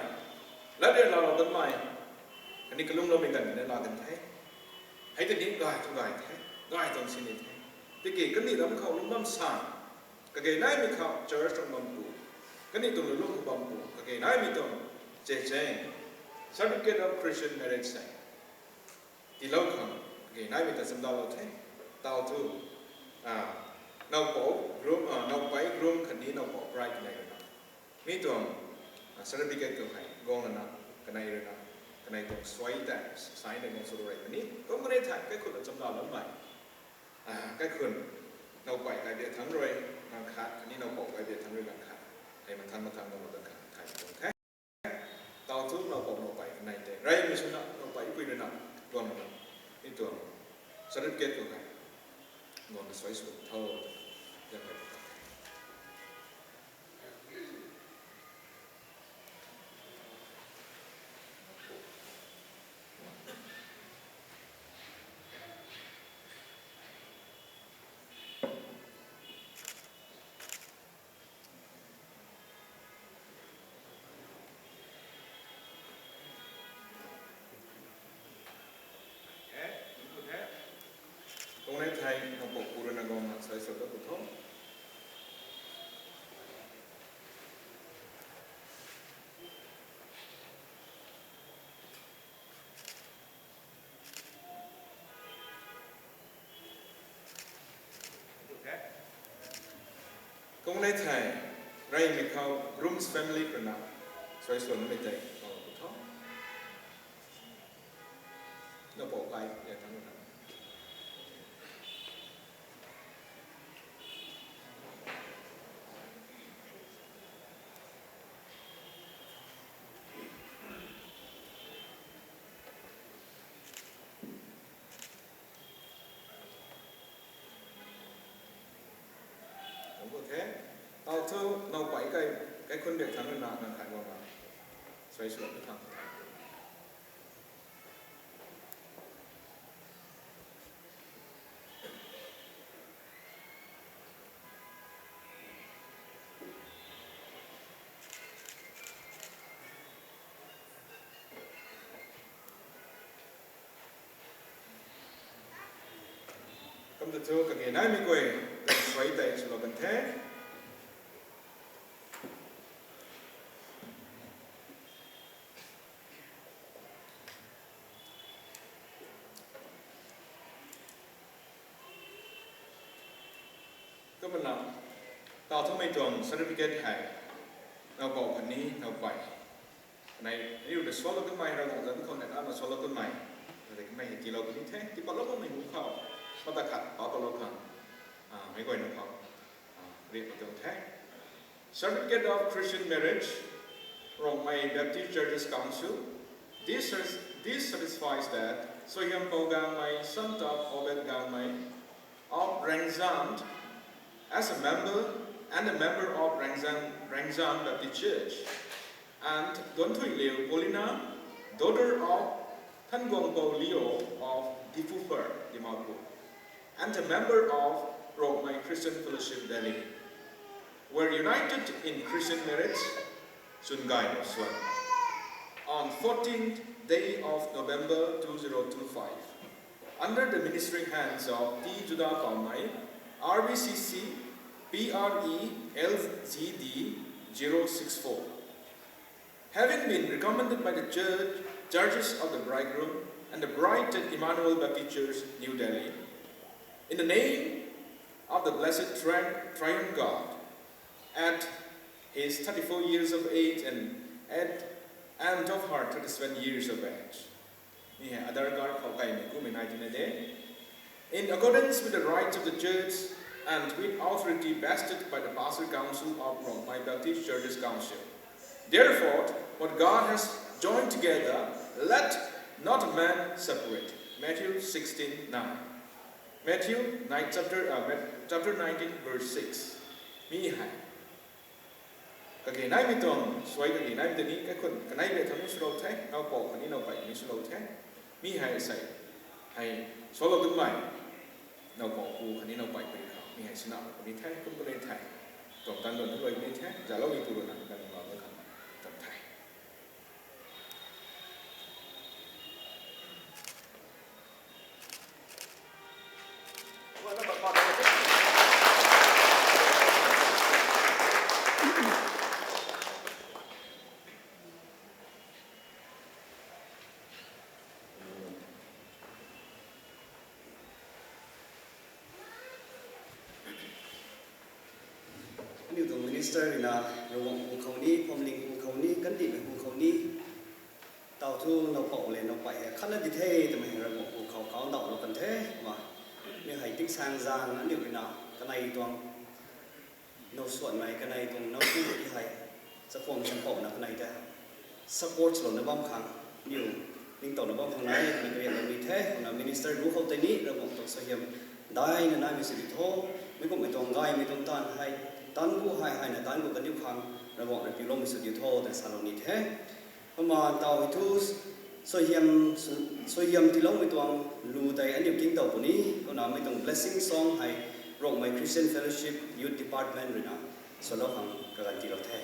latryan laalou kanmei, khatni kalumloumei ganv ni laa kan the. Hei tei ni gay thu gay the, gay tuang sini the. Tiki kandih lam khou lungc bam san, kage naimei khou church tuang bam pu, kandih tuang lulung khou bam pu, kage naimei tuang chechen, Certificate of Christian Marriage sei tiilou khang, kage naimei ta chamdalou the. Taw thu, nowpou, nowpei groom khatni nowpou bride kanei rui na, mi tuang certificate khou hei guang lana, kanei rui na, kanei tuang suai tei sign rui guang swlou rey puni. Kum kanei thei kaikhun na chamdaloumei, kaikhun, nowpei kaibiak thangc rui ganv khat khatni nowpou kaibiak thangc rui ganv khat, hei mathang mathang guang lana khat thay tuang the. Taw thu nowpou nowpei kanei tei reymei swna nowpei pui rui na, tuang na, mi tuang certificate khou hei guangna suai sw tho. Kum kanei thei nowpou pu rui na guangna suai sw dat pu tho. Kum kanei thei, reymei khou groom's family rui na suai sw namei tei guang pu tho. Nowpou kai ya thangc rui na. Kum pu the, taw thu nowpei kai, kaikhun biak thangc rui na ganv khat guangna suai sw dat thangc the. Thu kage naimei guay, suai tei swlou kan the. Kumna, taw thumei tuang certificate hei, naw bau khatni naw pei. Nei, aniu ta swalou kanmei, Ravguangc zanc khou nei na swalou kanmei. Nei, kamei hei tiilou puni the, tiipatlou kanmei hu khou. Pata khat, papatlou khang. Ah, meic guayna khou. Ah, ri pa tuang the. Certificate of Christian Marriage, Rongmei Baptist Churches Council. This, cer- this certifies that Sohiam Pou Gangmei, son of Obed Gangmei, of Rengzan, as a member and a member of Rengzan, Rengzan Baptist Church, and Duanthuiliu Paulina, daughter of Thanguangpou Leo of Diphupher, Dimapur, and a member of Rongmei Christian Fellowship Delhi, were united in Christian marriage, Chungai Moswan, on fourteenth day of November two zero two five, under the ministering hands of T Juda Paumei, R B C C, P R E L G D zero six four. Having been recommended by the church, churches of the bridegroom and the bride at Emmanuel Baptist Church, New Delhi, in the name of the blessed tri- triune God, at his thirty-four years of age and at and of her thirty-seven years of age. Mi hei Aadhaar card khou kaimei kumei nai tina de. In accordance with the rights of the church and with authority vested by the Pastor Council of Rongmei Baptist Churches Council. Therefore, what God has joined together, let not man separate. Matthew sixteen nine. Matthew nine, chapter, uh, Mat- chapter nineteen, verse six. Mi hei. Kage naimei tuang, suai kage naimei tei ni, kaikhun kanei be thangc ni swlou the, naw pou khatni naw pei ni swlou the. Mi hei sei, hei, swalou kanmei, naw pou pu khatni naw pei pei khou, mi hei sinalou puni the, kum puni the. Tuang tan duan thu luai puni the, zalou ni tu runa, kan lou khang, tuang the. Aniu tuang minister ruina, Ravguangc hu khou ni, phuamling hu khou ni, kandihmei hu khou ni, taw thu naw pou le naw pei hei khatna di the twmei hei Ravguangc hu khou kau ndauhlou kan the, ma. Mi hei tingsaengzaeng aniu ruina, kanei tuang, naw suanmei kanei tuang naw pu ti hei, chakhwang champouna kanei tei support swlouna bam khang, aniu ningtowna bam khang nai, mi karianlou ni the, kumna minister ru khou tei ni, Ravguangc tuang suaihiam daina naimei sw di tho, mi kumhmei tuang gaymei tuang taanv hei, taanv gu hei, heina taanv gu kaniw khang, Ravguangc rui piuloumei sw di tho, twna salou ni the. Kumna taw hei thu, suaihiam, suaihiam tiiloumei tuang lu tei aniu kingtow puni, kumna mi tuang blessing song hei, Rongmei Christian Fellowship Youth Department ruina, swlou khang kaganv tiilou the.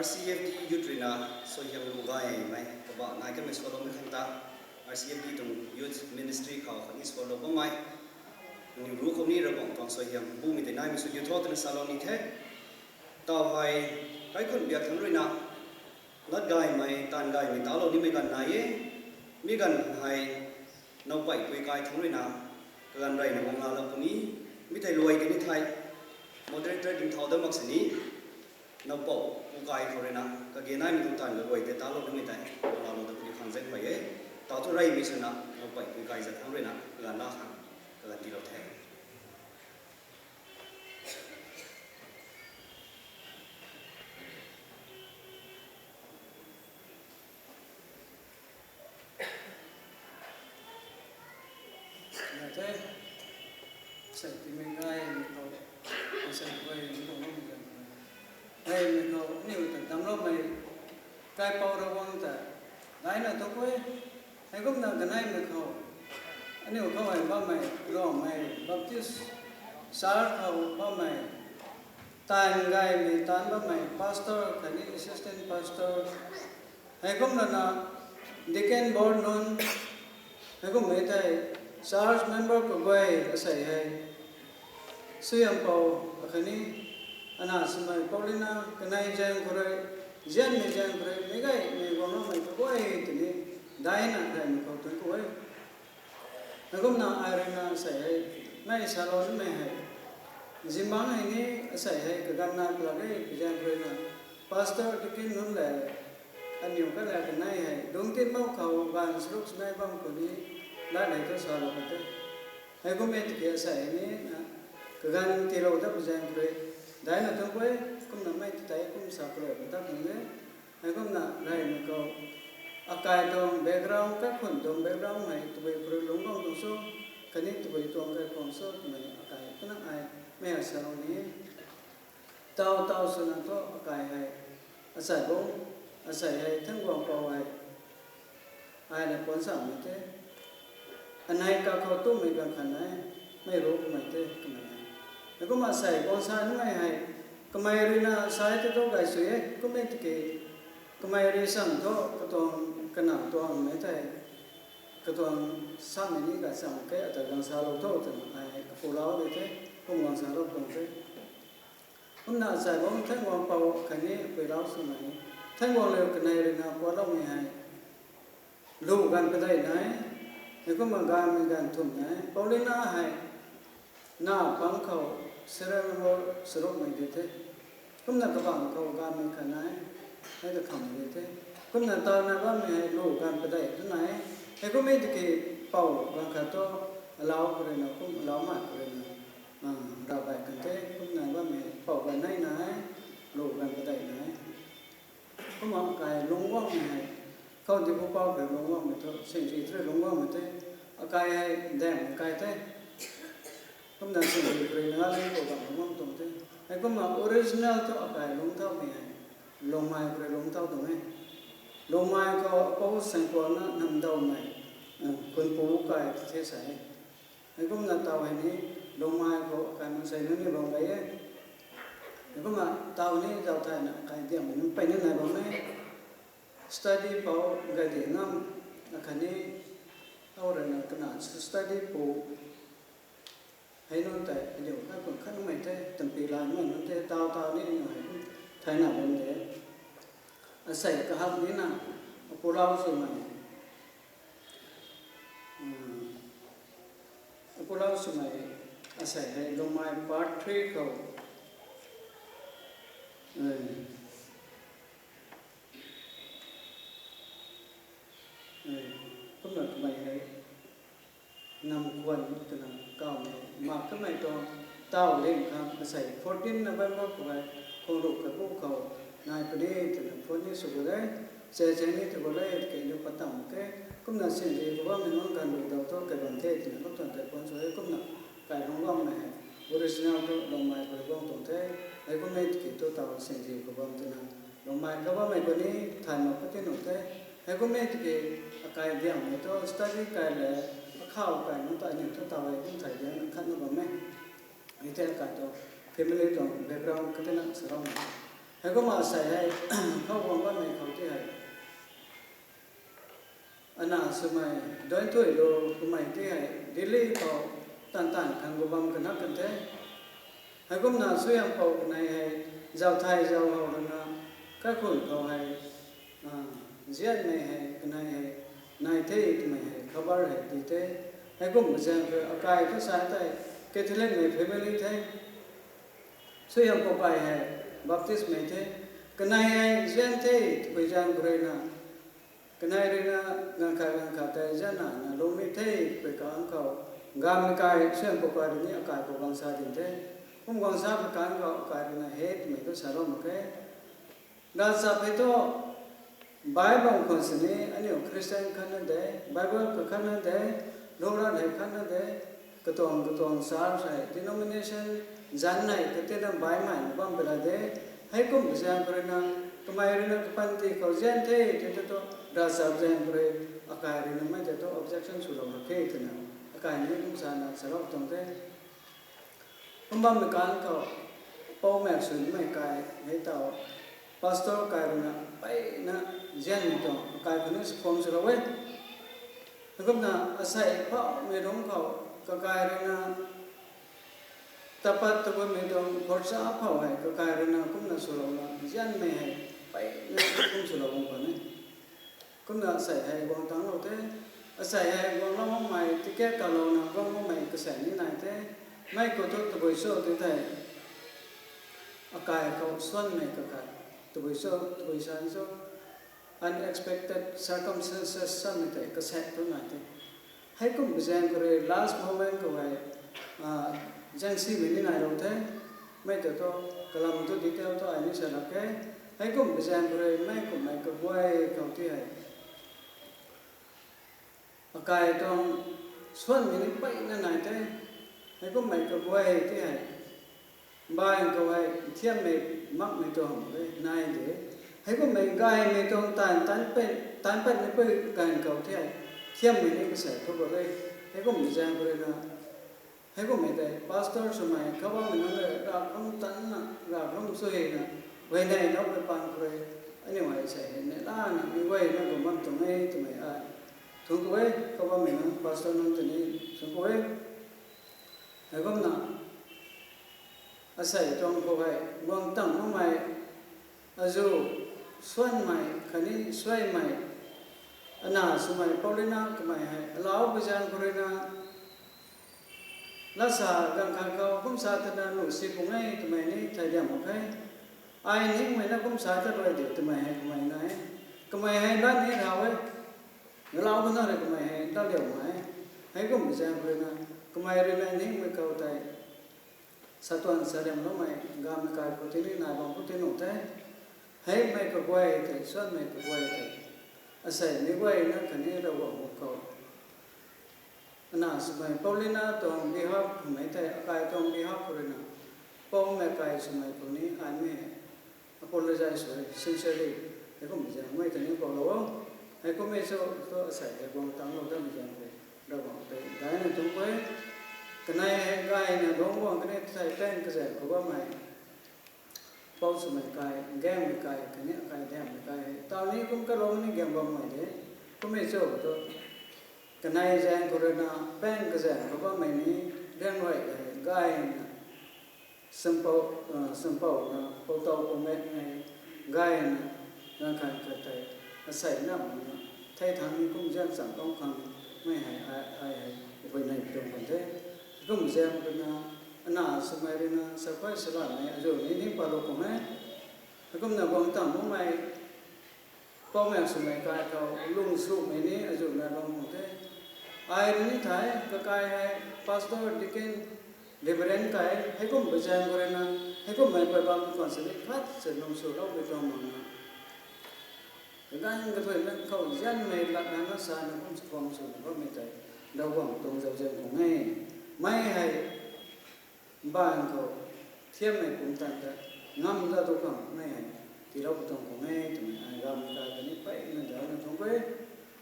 R C F D youth ruina suaihiam lu gaymei kabah nai kamei sualoumei khang ta, R C F D tuang youth ministry khou khatni sualou bammei, aniw ru khou ni Ravguangc tuang suaihiam bumei tei naimei sw diu tho twna salou ni the. Taw hei, kaikhunc biak thangc ruina lat gaymei, taanv gaymei talou nimei ganv nai e. Mi ganv hei, nowpei pui kai thangc ruina kaganv reyna guang laalou puni, mi tei luai kani thei, moderator ding thau dat mak sini, nowpou pui kai khou ruina kage naimei tuang taanv kaguay tei talou nimei tei guang laalou dat puni khang zaeng pey e. Taw thu reymei swna nowpei pui kai zat thangc ruina kaganv la khang kaganv tiilou the. Nai the, sei timei gaymei khou, sei guay ni tuang lum zan. Gaymei khou aniu ta damcloumei, kaipouc Ravguangc ta daina tu e. Heikumna kaneimei khou, aniu khou hei bammei, Rongmei Baptist Church khou bammei, taanv gaymei taanc bammei pastor khatni assistant pastor, heikumna na deacon board nunc, heikummei tei church member kaguay asei hei, suaihiam pou, akhatni ana swmei Paulina, kanei zaeng khou rui, zianmei zaeng khou rui, meic gaymei guangloumei kaguay tini daina reymei khou tun ku e. Heikumna ai ruina asei hei, mei salou nimei hei, zimbangc hei ni asei hei kaganv na kalak e, kazaeng ruina pastor, deacon nunc le, aniw kala kanei hei lungctin bam khou ganv charuk chanei bam khou ni lat hei thu salou kan the. Heikummei tiki asei hei ni, kaganv tiilou dat kazaeng khou rui daina tun e, kumna mei tei kum sa kalou kan ta khang de. Heikumna reymei khou, akai tuang background, kaikhunc tuang background hei tabui khou rui lungc guang tuang cho, khatni tabui tuang kaikhwang cho twmei akai twna ai mei hei salou ni. Taw taw swna thu akai hei, asei bung, asei hei Thanguangpou hei, ai na puanc samei the. Anei kakhou tumei ganv khat nai, mei ru kamei the kamei hei. Heikumna asei puanc sa nimei hei, kamei ruina sai tei thu gay sui e, kummei tiki, kamei rui sam thu katuang kana tuangmei thei, katuang samei ni gay cham khe, ata ganv salou tho twna ai kapulou di the, kum ganv salou tuang the. Kumna asei bung Thanguangpou khatni puilou swmei, Thanguangliu kanei ruina pualoumei hei, lu ganv padeih nai, heikumna gaymei ganv thumh nai, Paulina hei, na pang khou serial number charukmei di the. Kumna kabangc khou gaymei khat nai, hei ta khamh di the. Kumna tawna bammei hei lu ganv padeih tu nai, heikummei tiki pou ganv khat thu, alau khou ruina kum, alau mai khou ruina, ravgay kan the, kumna bammei pou ganv nei nai, lu ganv padeih nai. Kumna akai lungc guangmei hei, khou di pupouc khou lungc guangmei thu, singri thu lungc guangmei the, akai hei daeng kai the. Kumna singri khou rui Nagaland khou bam lungc guang tuang the. Heikumna original thu akai lungc thaumei hei, Lungmei khou rui lungc thau tuang e. Lungmei khou apou Saengkuangna Namdawmei, khunpu kai the sa e. Heikumna taw hei ni, Lungmei khou akai mansei nunc ni bam gay e. Heikumna taw ni zauthayna akai diangmei nunc peyna nai bam e. Study pou gay di ngam, akhatni, au ruina kana study pu, hei nunc tei aniu kaikhunc khat numei the, tampi lanmei nunc the, taw taw ni aniu hei thayna bam de. Asei kahak nina, apulau swmei, apulau swmei, asei hei Lungmei part three khou, kumna kamei hei, Namkhwan twna kawmei mak kamei tuang, taw ling khang asei fourteen November khou hei, khang ruh kabu khou, nai puni twna phone ni sw gu de, che che ni tw gu de, kei nu patam ke, kumna singri khou bammei nunc ganv rui daw thu kei bam the twna luk tuang tei phone sw e, kumna kai lungc guangmei hei, original thu Lungmei khou rui guang tuang the, hei kummei tiki thu taw singri khou bam twna, Lungmei khou bammei khou ni thay mak pati nuh the. Hei kummei tiki akai diangmei thu study kai le, akhou kai nunc ta aniu thu taw hei kum thay diang khat na bam e. Hei the akai thu family tuang background katina sa bam e. Heikumna asei hei khou guang bammei khou tei hei, ana swmei Donthuilou kamei tei hei Delhi khou tan tan khang gu bam kanak kan the. Heikumna Suaihiampou kanei hei zauc thei zauc how rana, kaikhun khou hei, nzianmei hei kanei hei nai the twmei hei khabar hei ti the. Heikumna zaeng khou akai ta sa tei Catholicmei family the. Suaihiampou kai hei Baptistmei the. Kanei hei nzian the twpui zaeng khou ruina, kanei ruina ganv khat ganv khat tei nzianna na lungmei the twpui kang khou, gammei kai Suaihiampou kai rui ni akai khou guang sa ding the. Kum guang sa pui kang khou akai ruina he twmei tu salou mak khe. Ravchap hei thu, Bible khwan sini aniu Christian khatna de, Bible kakhatna de, lungrat hei khatna de, katuang katuang church hei, denomination zanc hei katina baihmei na bam pela de. Heikumna zaeng khou ruina, kamei ruina kapanty khou nzian the tei tu thu, ravchap zaeng khou rui, akai ruina mei tei thu objection swlou mak khe twna, akai ni kum sana salou tuang the. Kum bammei kang khou, Pou Maek Swmei kai hei taw, pastor kai ruina mpeyna nzianmei tuang akai khou ni chakhwang swlou e. Heikumna asei phouhmei lungc khou, kakai ruina tapat tabuimei tuang khorcha phou hei kakai ruina kumna swlouna nzianmei hei mpeyna kum swlou bam khwan e. Kumna asei hei guang tangclou the. Asei hei guanglou makmei ticket kalouna guang makmei kasei ni nai the. Mei khou thu tabui cho ti thei, akai khou suanmei kakhat, tabui cho, tabui san cho, unexpected circumstances samei tei kasei thu nai the. Heikumna zaeng khou rui last moment khou hei, zaengsimei ni nailou the. Mei tei thu, kalam thu detail thu ai ni salak khe. Heikumna zaeng khou rui mei kummei kaguay khou tei hei, akai tuang suanmei ni mpeyna nai the. Heikumhmei kaguay tei hei, mbaanv khou hei nthiammei makmei tuang e nai de. Heikumhmei gaymei tuang taanv, taanv pat, taanv patmei pui gaanv khou tei hei, nthiammei ni kasei thu gu e. Heikumna zaeng khou ruina, heikumhmei tei pastor swmei khou bammei nunc le ravkham tanna, ravkham chuina, huayney loumei paan khou rui, aniu hei sei hei neihla nimei guayna kum bam tuang e twmei ai thungc ku e, khou bammei nunc pastor nunc tei ni thungc ku e. Heikumna, asei tuang khou hei guang tang makmei, azu, suanmei khatni suaimei, ana swmei Paulina kamei hei alau pui zaeng khou ruina, latsa ganv khat khou kum sa twna nuh si pung e twmei ni thei diam mak khe. Ai ningmei na kum sa ta rui de twmei hei kamei nai e. Kamei hei lat ni thau e. Galau khou na rui kamei hei lat liau mak e. Heikumna zaeng khou ruina, kamei ruina ningmei khou tei, satuan sariamloumei gammei kai khou tei ni nai bam khou tei nuh the. Heimei kaguay tei, suanmei kaguay tei, asei mei guayna khatni Ravguangc khou, ana swmei Paulina tuang behalf khou mei tei akai tuang behalf khou ruina, Poumei kai swmei khou ni ai mei apologize sw e, sincerely. Heikumna zaeng mei tei ni koulou o. Heikummei cho thu asei hei guang tangclou datmei zaeng khou, Ravguangc tei daina thungc ku e. Kanei hei gayna lungc guang kani thei paeng kazaeng khou bammei, Pou swmei kai, gaengmei kai khatni akai dammei kai hei taw ni kum kalou ni gaeng bammei de. Kummei cho thu, kanei zaeng khou ruina paeng kazaeng khou bammei ni, gaeng rui hei gayna, champou, champou na, poutow poumek nei, gayna, ganv khat khat tei, asei na makna, thei thangc ni kum zaeng cham bam khang, mei hei ai, ai hei, huayney tuang kan the. Kum zaeng ruina, ana swmei ruina sakhuay salanmei azu ni ni palou khang e. Heikumna guang tang makmei, Poumei swmei kai khou lungsumei ni azuna lung khang the. Ai rui ni thei, kakai hei, pastor, deacon, reverend kai, heikum pui zaeng khou ruina, heikummei pui bam khwan sini khat si lungsuloupui tuang makna, kaganv kathuina khou nzianmei latna na sana kum chakhwang swna bammei tei, Ravguangc tuang zauzian khang e. Mei hei, mbaanv khou, thiammei pumtan ta, ngam da tu khang mei hei, tiilou pui tuang khang e twmei ai gammei kai khatni mpeyna dauna thungc ku e.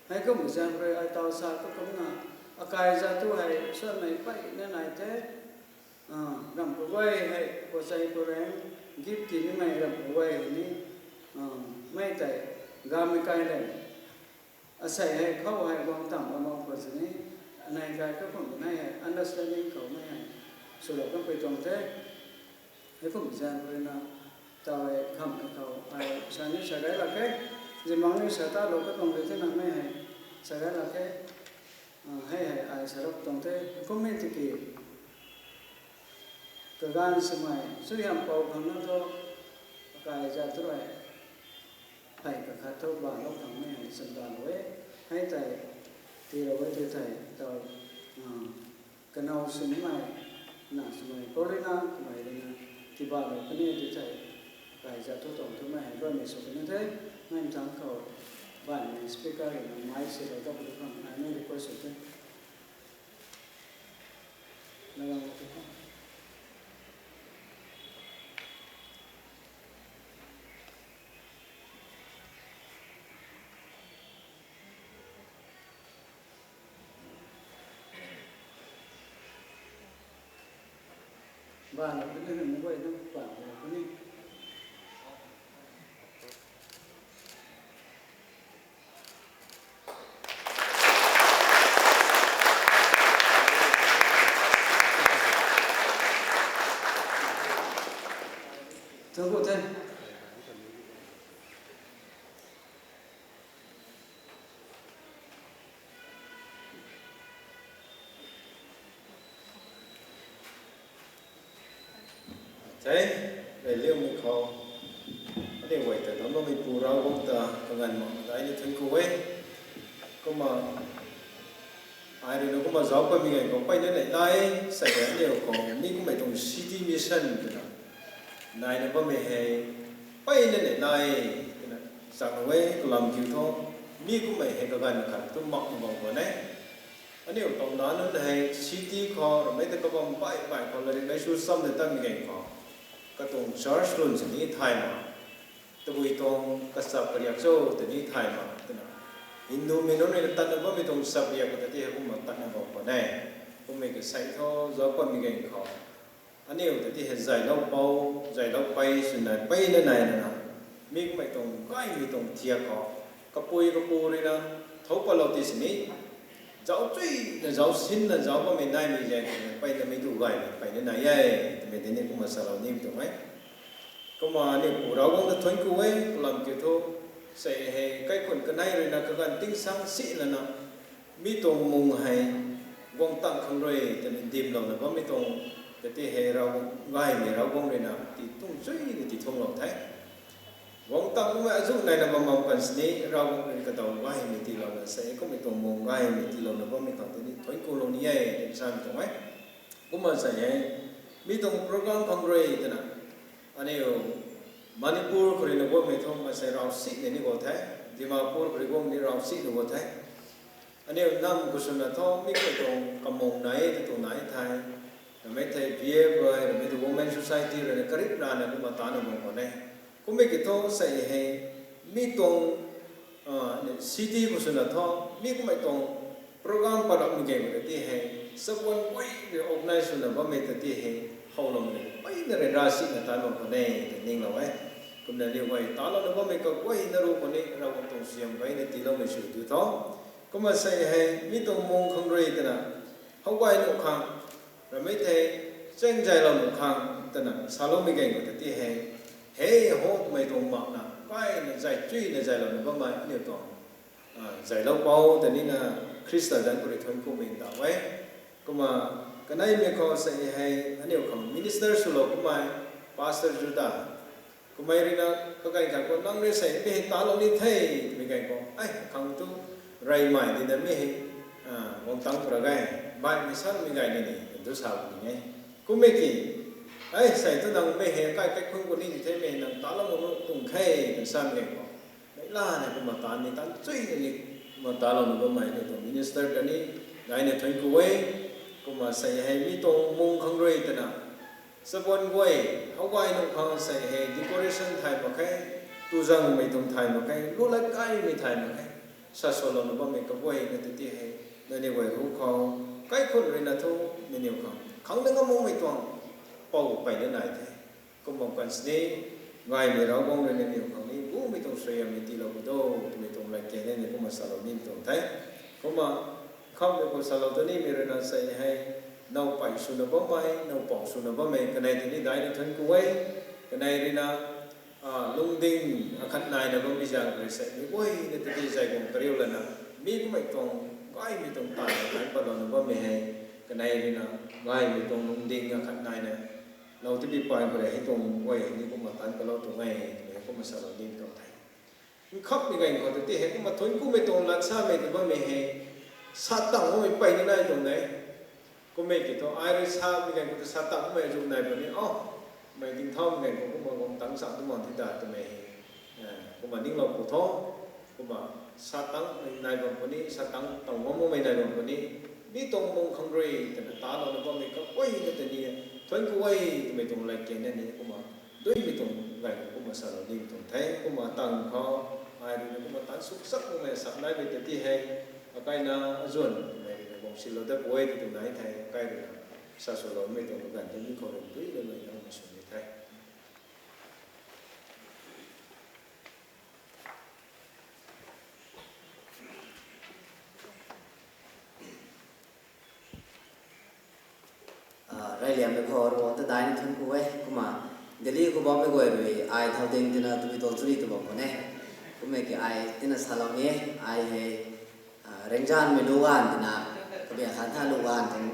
Heikum zaeng rui ai taw sa tu kumna, akai zat tu hei suanmei mpeyna nai the. Ramh kaguay hei, Pochei Pureng, Gift ti nimei ram guay ni, mei tei, gamei kai le. Asei hei khou hei guang tam bam bam khou sini, anei kai kakhun kanei hei understanding khou mei hei swlou kapui tuang the. Hei kum zan khou rui na, taw hei kham hei khou hei sa ni sa gai lak khe, zimang ni sa ta lou katuang rui the na mei hei sa gai lak khe. Hei hei ai sa rap tuang the, kum mei tiki kaganv swmei, suaihiam pou khang na thu, akai zat tu rui, hei kakhat thu ba lou khang mei hei chan ba lou e, hei tei, tiilou e tei thei, taw, kanow swmei, na swmei, Paulina, kamei rui na, tiba lou kani tei thei, akai zat thu tuang thu mei hei ruimei sw kani the, mei mthang khou, baihmei speaker rui na mic silou ta puni khang ai ni request sw the. Ba na puni, mei guay na ba na puni. Thank you, thank you. Thei, rey liumei khou, aniu guay ta damcloumeipu Ravguangc ta kaganv mak daihna thuanc ku e. Kumna, ai rui na kumna zauc patmei ganv khou mpeyna neih lai, sa e aniu khou mi kummei tuang city mission twna naina bammei hei mpeyna neih lai twna chak e, kalam kiu thu, mi kummei hei kaganv khat tu mak bam khwan e. Aniu tuang na nunc hei city khou ramei ta kabam baih baih khou lairik laisu cham de tatmei ganv khou, katuang church lun sini thay mak, tabui tuang kachap kariak cho tini thay mak twna, Hindumei nunc rui na tatna bammei tuang chap kariak khou ta ti hei kumna tatna bam khwan e. Kummei kasei thu zauc patmei ganv khou, aniu ta ti hei zaylou pou, zaylou pei swna mpeyna nai nana, mi kummei tuang gaymei tuang thiak khou, kapui kapu rui na, thou patlou ti sini, zauc chuina zauc sinna zauc bammei naimei zaeng khou mpeyna mei tu gaymei mpeyna nai e, twmei tini kumna salou nimei tuang e. Kumna aniu pu Ravguangc ta thuanc ku e, kalam kiu thu, sa e hei kaikhun kanei rui na kaganv tingsaeng si lana, mi tuang mung hei guang tang khang rui twna dimlouna bammei tuang, kati hei Ravguangc gaymei Ravguangc rui na ti tuang chuina ti thuanglou the. Guang tang kummei azuh naina bam bam kan sini Ravguangc rui kadaw gaymei tiilouna sa e, kummei tuang mung gaymei tiilouna bammei khang tini thuanc kulou ni e twna sa tuang e. Kumna sa e, mi tuang program khang rui twna, aniu Manipur khou rui na guangmei thu maansei rav sina ni guang the, Dimapur khou rui guang ni rav sina guang the. Aniu nam khou swna thu mi kummei tuang kamung nai e, ta tuang nai thei, ramei thei B F rui, ramei thei Women Society rui na karip rana kumna tana bam khwan e. Kummei ki thu sa e hei, mi tuang city khou swna thu, mi kummei tuang program pat rapmei ganv khou ta ti hei, chabuan guay rui organize swna bammei ta ti hei, howloumei mpeyna ryanra sina tan bam khwan e, ta ninglou e. Kumna aniu guay talouna bammei kaguayna ru khou ni Ravguangc tuang siam gayna tiiloumei sw tu tho. Kumna sa e hei, mi tuang mung khang rui twna, how gay nuh khang, ramei thei, chaeng zaylou nuh khang twna saloumei ganv khou ta ti hei, hei ho twmei tuang makna gayna zay chuyna zaylouna bammei aniu tuang zaylou pou ta nina Khrista zanc khou rui thuanc kumei ndauh e. Kumna, kaneimei khou sa e hei aniu khang minister swlou kummei, Pastor Juda, kummei rui na, kakai khat khou nang rui sa e mi hei talou ni the, twmei ganv khou, ai khang tu, reymei dina mi hei, guang tang pra gay, baihmei sanmei gay ni ni, tu sa ni e. Kummei ki, ai sei tu nang mei hei kai kaikhun khou ni ni the, mei nang talou nuh tuang khe, kan samei ganv khou, mei lana kumna tan ni tan chuina ni, kumna talouna bammei ni tuang minister ta ni, gayna thuanc ku e. Kumna sa e hei mi tuang mung khang rui twna, chabuan guay, how gay nuh khang sa e hei decoration thay mak khe, tuzangmei tuang thay mak khe, lu lat kaimei thay mak khe, sa swlouna bammei kaguayna ta ti hei, nangniw guay ru khou, kaikhun rui na thu, nangniw khang khang na ngam makmei tuang, pou peyna nai the. Kumna kan sini, ngaimei Ravguangc rui na niw khang ni bumei tuang suaihiam ni tiilou pu do, twmei tuang lat key na ni kumna salou nimei tuang the. Kumna, khamhmei khou salou tu nimei rui na sei hei, now pey swna bammei, now pou swna bammei, kanei tini daihna thuanc ku e, kanei rui na, lungding akhat naina bammei zaeng rui sei, mi guayna tiki zay guang kariu lana, mi kummei tuang, gaymei tuang taanv, taanc patlouna bammei hei, kanei rui na, gaymei tuang lungding akhat naina, lou tiki pey khou rui hei tuang guay ni kumna taanc patlou tuang e, twmei kumna salou nimei tuang the. Nkhamhmei ganv khou tei hei kumna thuanc kumei tuang lat samei tw bammei hei, sa tang bammei pey ni nai tuang de. Kummei ki thu, ai rui samei ganv khou tei sa tang bammei azuh nai puni, o, mei tingthaumei ganv khou kumna guang tang sa tu mak ti ta twmei hei, kumna ninglou pu tho, kumna sa tang nai bam puni, sa tang tang bam bammei nai bam puni, mi tuang mung khang rui twna talouna bammei kaguayna tei ni, thuanc ku e, twmei tuang lat key na ni kumna, duimei tuang ganv khou kumna salou nimei tuang the, kumna tang khou, ai rui na kumna taanc suksak makmei sa naimei tei ti hei, akaina azuan twmei rui na guang silou dat pu e ti tuang nai the, akai rui na, sa swloumei tuang ganv tei mi khou rui dui lana nai na kumna sw ni the. Reyliangmei khou Ravguangc ta daihna thuanc ku e, kumna Delhi khou bammei guay rui ai thau ding tina twmei tuang chuni tw bam khou ne. Kummei ki ai tina salou ni e, ai hei, Rengzanmei lu ganv tina, kabia khan tha lu ganv tuang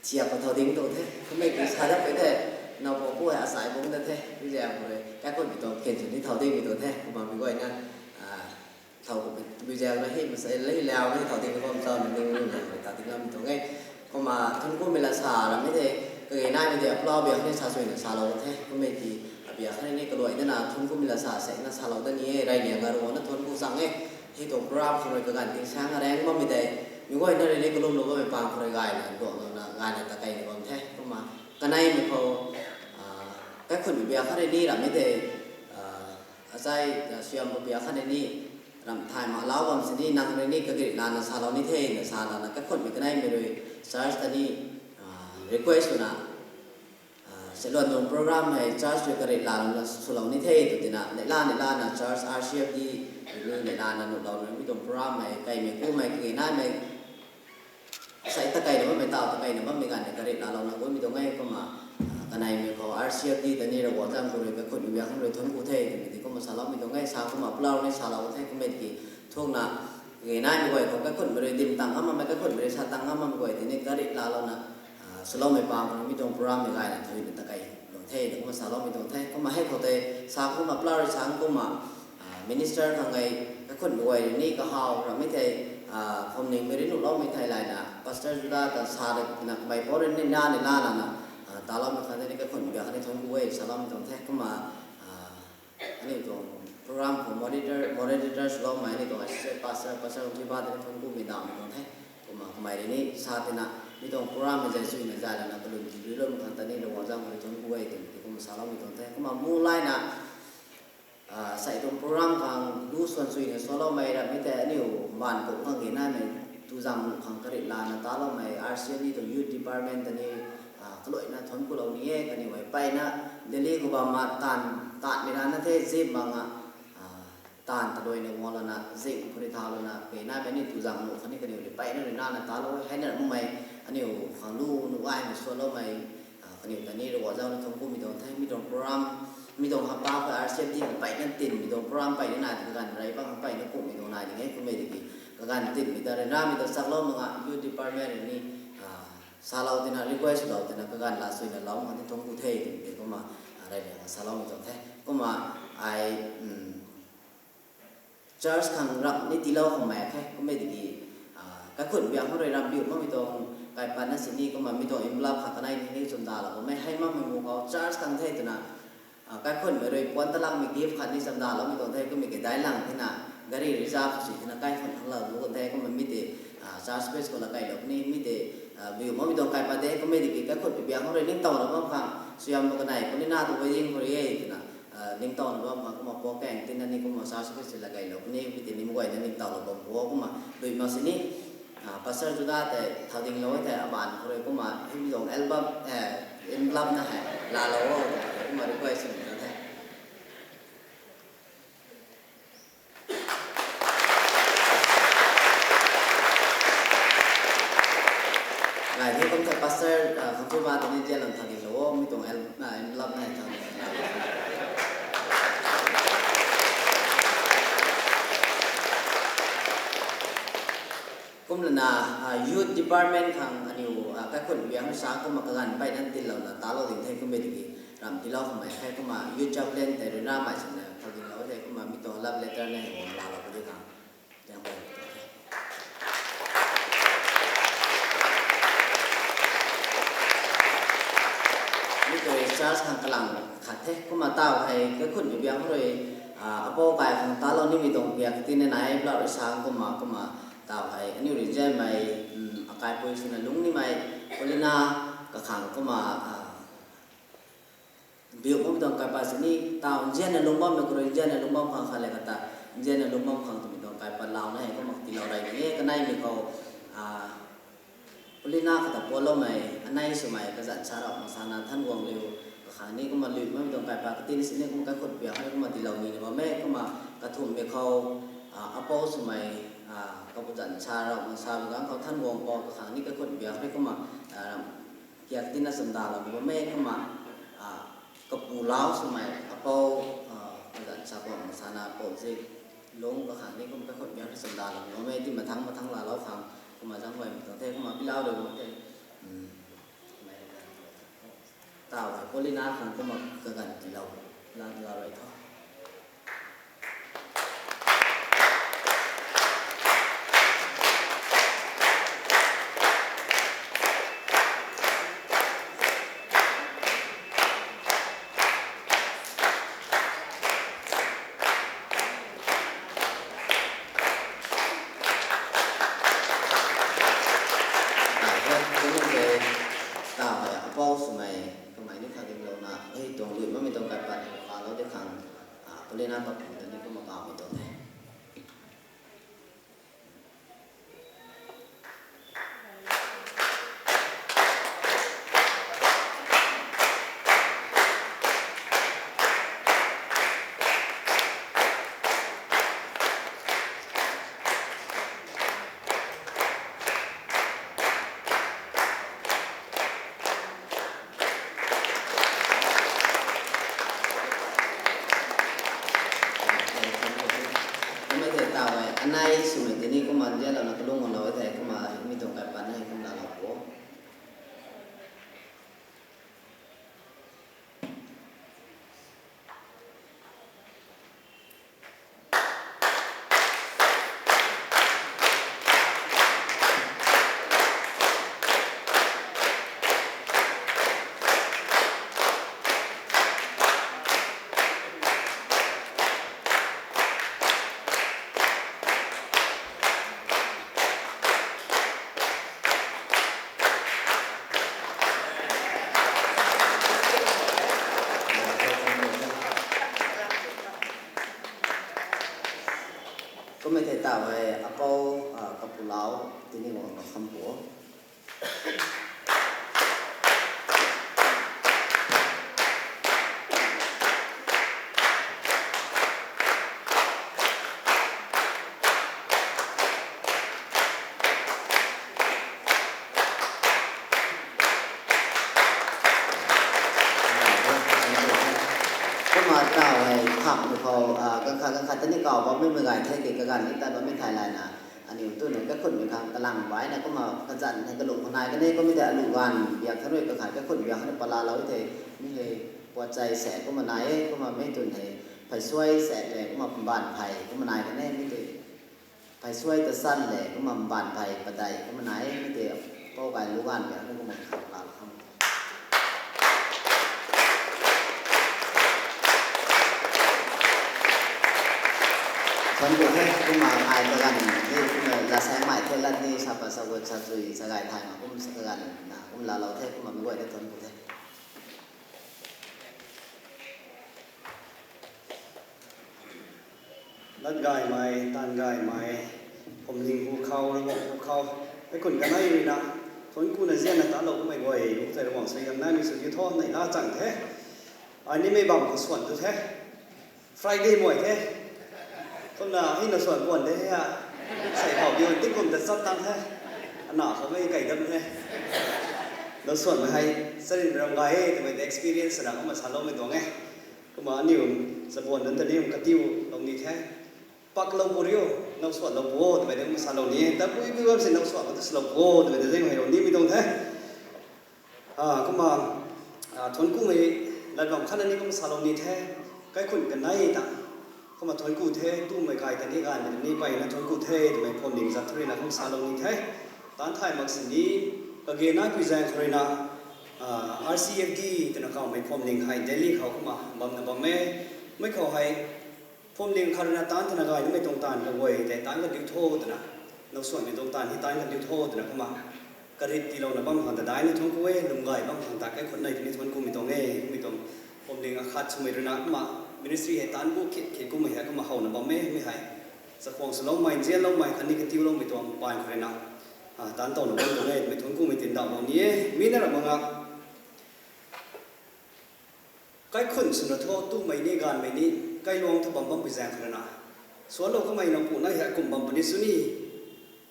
thiak khou thau ding tuang the. Kummei ki sa dat pui the, now pou pu hei asai bung dat the, Reyliang khou rui kaikhunhmei tuang khen sw ni thau dingmei tuang the, kumna mi guayna, thau kumhmei zaeng na hei, masei lei lau na hei thau ding bam chamei ning lu zaeng rui thau ding lam tuang e. Kumna thuanc kumei lat sa rammei tei, kage naimei tei aplau bia khatni sa suina salou the, kummei ki, abia khatni kaluai dana thuanc kumei lat sa sena salou dat ni e, Reyliang Ravguangc na thuanc ku chang e. Hei tuang program khou rui kaganv tingsaeng arang bammei tei, mi guayna rui ni kalumlou bammei pang khou rui gayna duaklouna gayna ta keyna bam the. Kumna kaneimei khou, kaikhunhmei bia khatni rammei tei, asei, suaihiam khou bia khatni, ramh thay mak lau bam sini nang rui ni kagari lana salou ni the, na sa lana kaikhunhmei kaneimei rui church ta ni, request swna, seiluan tuang program hei church rui kagari lana swlou ni the tw tina, neihla neihlana church R C F D rui ni neihlana nuhlou rui mi tuang program hei kaimei kumei kage naimei sei ta keyna bammei taw ta keyna bammei ganv ni kagari lalouna kumhmei tuang e. Kumna, kaneimei khou R C F D ta ni Ravguangc zaeng khou rui kaikhunhmei bia khatni rui thuanc ku the twmei ti kumna saloumei tuang e. Sa kumna plau ni salou the, kummei ki thukna, kage naimei guay khou kaikhunhmei rui dim tang ngam makmei, kaikhunhmei rui sa tang ngam makmei guay tei ni kagari lalouna, swloumei pang khou rui mi tuang program ni gayna thuina ta keylou the, kumna saloumei tuang the. Kumna hei khou tei sa kumna plau rui sa kumna, minister khang e, kaikhunhmei guay rui ni kahaw rammei thei, khumningmei rui nuhloumei thei layna, Pastor Juda ta sa rui na kamei pou rui ni na ni la lana, taloumei khat tei ni kaikhunhmei bia khatni thuanc ku e saloumei tuang the. Kumna, aniu tuang program khou moderator, moderator swloumei aniu tuang associate pastor, Pastor Jiba tei ni thuanc kumei dawmei tuang the. Kumna kamei rui ni sa tina, mi tuang program hei zay suina zay lana kalum ti luiloumei khang ta ni Ravguangc zaeng khou rui thuanc ku e twmei ti kumna saloumei tuang the. Kumna mu layna, sei tuang program khang lu swan suina swloumei rammei tei aniu mbaanv kum khang kage naimei tuzang nuh khang kagari lana taloumei R C F D tuang youth department ta ni, kaluaina thuanc kulou ni e. Kaniw hei peyna Delhi khou bam ma taanv, taanvmei rana the zip manga, taanv taluaina guang lana zip khou rui thau lana kage naimei ni tuzang nuh khatni kaniw rui peyna rui nana talou e. Heina makmei aniu khang lu nuh gaymei swloumei, kaniw ta ni Ravguangc zaeng ni thuanc kumei tuang the. Mi tuang program, mi tuang hapta khou R C F D khou peyna tinmei tuang program peyna nai ti kaganv rey bang peyna kumhmei tuang nai ding e. Kummei tiki kaganv tinmei ta ryanramei ta chaklou manga youth department rui ni, salou tina request lou tina kaganv la suina lou khang ni thuanc ku the twmei ti kumna, reyliang saloumei tuang the. Kumna ai, church khang ramh ni tiilou khang mak khe, kummei tiki, kaikhunhmei bia khou rui ramh biu makmei tuang kaipatna sini kumna mi tuang envelope kha kanei ni ni chumdalou kummei hei makmei mu khou church khang the twna, kaikhunhmei rui puan talangmei gift khat ni chamdaloumei tuang the, kummei ki dailang thena, gari reserve sw thena kaikhunhmei khang lou tu kan the, kumna mi tei, church space khou la kailou puni, mi tei, biu makmei tuang kaipat de, kummei tiki kaikhunhmei bia khou rui ningtowna bam khang, suaihiam kanei puni na tu wedding khou rui e twna, ningtowna bam khang kumna pou kaeng tina ni kumna church space la kailou puni, mi tei ni mi guayna ningtowlou bam pu kumna, dui mak sini, Pastor Juda tei thau dinglou e thei abaanv khou rui kumna hei mi tuang album, Envelope na hei laalou o, kumna request sw ni the. Ngai the kum the pastor, ah, khang thu ma tani dia lam thang ni lo, mi tuang en-, ah, envelope na hei thang. Kumlana, ah, youth department khang aniu, ah, kaikhunc biang sa kumna kaganv bai nan tinlouna talou ding the kum e tiki, ram tilou khang mei khe kumna youth chaplain tei rui na mei sina thau dinglou the kumna mi tuang love letter na hei laalou pu di khang. Yang bai. Mi tuang church khang kalang khat the kumna taw hei kaikhunc biang rui, ah, apou kai khang talou nimei tuang biak tina nai bla rui sa kumna kumna taw hei aniu rui nzianmei, um, akaipui swna lung nimei Paulina kakhang kumna, ah, biu kum tuang kaipat sini taw nzianna lung bammei khou rui nzianna lung bam khang khat le kata nzianna lung bam khang twmei tuang kaipat launa hei kumna tilou rey ni e kaneimei khou, ah, Paulina kata pualoumei anei swmei kazanc sa rau masana Thanguangliu kakhang ni kumna lui bammei tuang kaipat katin sini kumna kaikhunc biang hei kumna tilou ni bam e kumna kathumhmei khou, ah, apou swmei, ah, kapuzanc sa rau masa gang khou Thanguang pou kakhang ni kaikhunc biang hei kumna, ah, kiak tina chamdalou ni bam e kumna, ah, kapu lau swmei apou, ah, kazanc sa pou masana pou zi lung kakhang ni kum kaikhunc biang hei chamdalou ni bam e ti mathang mathang laalou khang kumna zang guaymei tuang the kumna pilau rui bam the. Taw hei Paulina khang kumna kaganv tilou, la, la rui tho. Taw hei apou swmei kamei ni khat dinglouna hei tuang lui bammei tuang kaipat laalou di khang, ah, Paulina kapu ta ni kumna kawmei tuang the. Kumna tei taw hei anei swmei tini kumna nzianlouna kalung nganlou e thei kumna mi tuang kaipat na hei kumna laalou o. Kumna tei taw hei apou, ah, kapulau tini guang kham pu. Kumna taw hei khamhmei khou, ah, ganv khat ganv khat tani kaw bammei mei gay the ki kaganv ni tat bammei thai layna, aniu tu nunc kaikhunhmei khang kalang baina kumna kazanc hei kalung khou nai kan e kumna tei alu ganv biak tha rui kakhat kaikhunc biak khatni palalou e thei, mi hei puat chai se kumna nai e kumna mei tun hei, phey suai se le kumna mbaanv phey kumna nai kan e mi tei. Phey suai ta san le kumna mbaanv phey padeih kumna nai e mi tei, pou kai lu ganv biak khatni kumna khat laa khang. Thuanc ku the kumna ai kaganv ni kumna lasaengmei the lat ni sa pat sa gut sa chui sa gay thay ma kum sa kaganv na kum laalou the kumna mei guay the thuanc ku the. Lat gaymei, taanv gaymei, phuamling hu khou, ravguangc hu khou, kaikhunc kanei rui na, Thuanc kuna zianna talou kummei guay lungc tei Ravguangc suaihiam naimei sw diu tho, neihla chang the. Ai nimei bam khou swan tu the. Friday muay the. Kumna hei na swan buan de he a. Sei khou bian tingkum ta chat tang the. Ana khoumei kai dam the. Na swanmei hei, charyn ram gay e twmei ta experience na kumna saloumei tuang e. Kumna aniu chabuan nunc ta ni katiu lou ni the. Paklou pu rio, now swanlou pu o twmei ta kumna salou ni e. Tabui bui bam si now swan khou ta swlou pu o twmei ta zing hei lou nimei tuang the. Kumna thuanc kumei lat bam khatna ni kumna salou ni the. Kaikhunc kanei ta kumna thuanc ku the, tumei kai ta ni ganv ta ni peyna thuanc ku the twmei phuamling zat thu ruina kumna salou ni the. Taanc thay mak sini, kage naipui zaeng khou ruina RCFD twna kawmei phuamling hei Delhi khou kumna bamna bam e. Mei khou hei phuamling khat ruina taanc thana gay nimei tuang taanv kaguay tei taanc kadiu tho twna, now swanmei tuang taanv hei taanc kadiu tho twna kumna karit tiilouna bam khang ta daina thuanc ku e, lwm gay bam khang ta kaikhunc nei tini thuanc kumei tuang e. Mei tuang phuamling akhat swmei ruina kumna ministry hei taanc bu khit khit kummei hei kumna howna bam e, mei hei chakhwang swloumei, nzianloumei khatni katiuloumei tuang paan khou ruina taanc towna bam tuang e twmei thuanc kumei tindauhlou ni e. Mi na ram mak nga kaikhunc swna thu tumei ni ganvmei ni kailuang thu bam bampui zaeng khou ruina, swanlou kamei nang pu nai hei kum bam puni sw ni,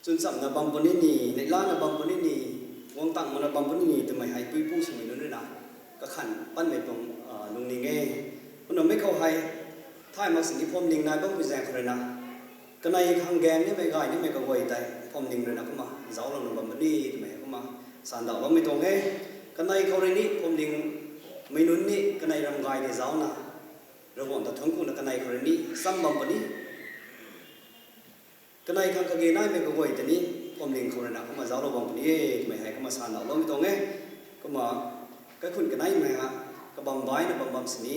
chwnchamna bam puni ni, neihlana bam puni ni, guang tang makna bam puni ni twmei hei puipu swmei nunc ruina kakhan panmei tuang lungning e. Kumna mei khou hei thay mak sini phuamling nai bampui zaeng khou ruina kanei khang gaeng nimei gay nimei kaguay tei phuamling ruina kumna zauclouna bam puni twmei kumna sandauhloumei tuang e. Kanei khou rui ni phuamling mei nunc ni kanei ram gay tei zaucna, Ravguangc ta thuanc kuna kanei khou rui ni cham bam puni. Kanei khang kage naimei kaguay ta ni phuamling khou ruina kumna zauclou bam puni e twmei hei kumna sandauhloumei tuang e. Kumna kaikhunc kaneimei ha kabam baina bam bam sini,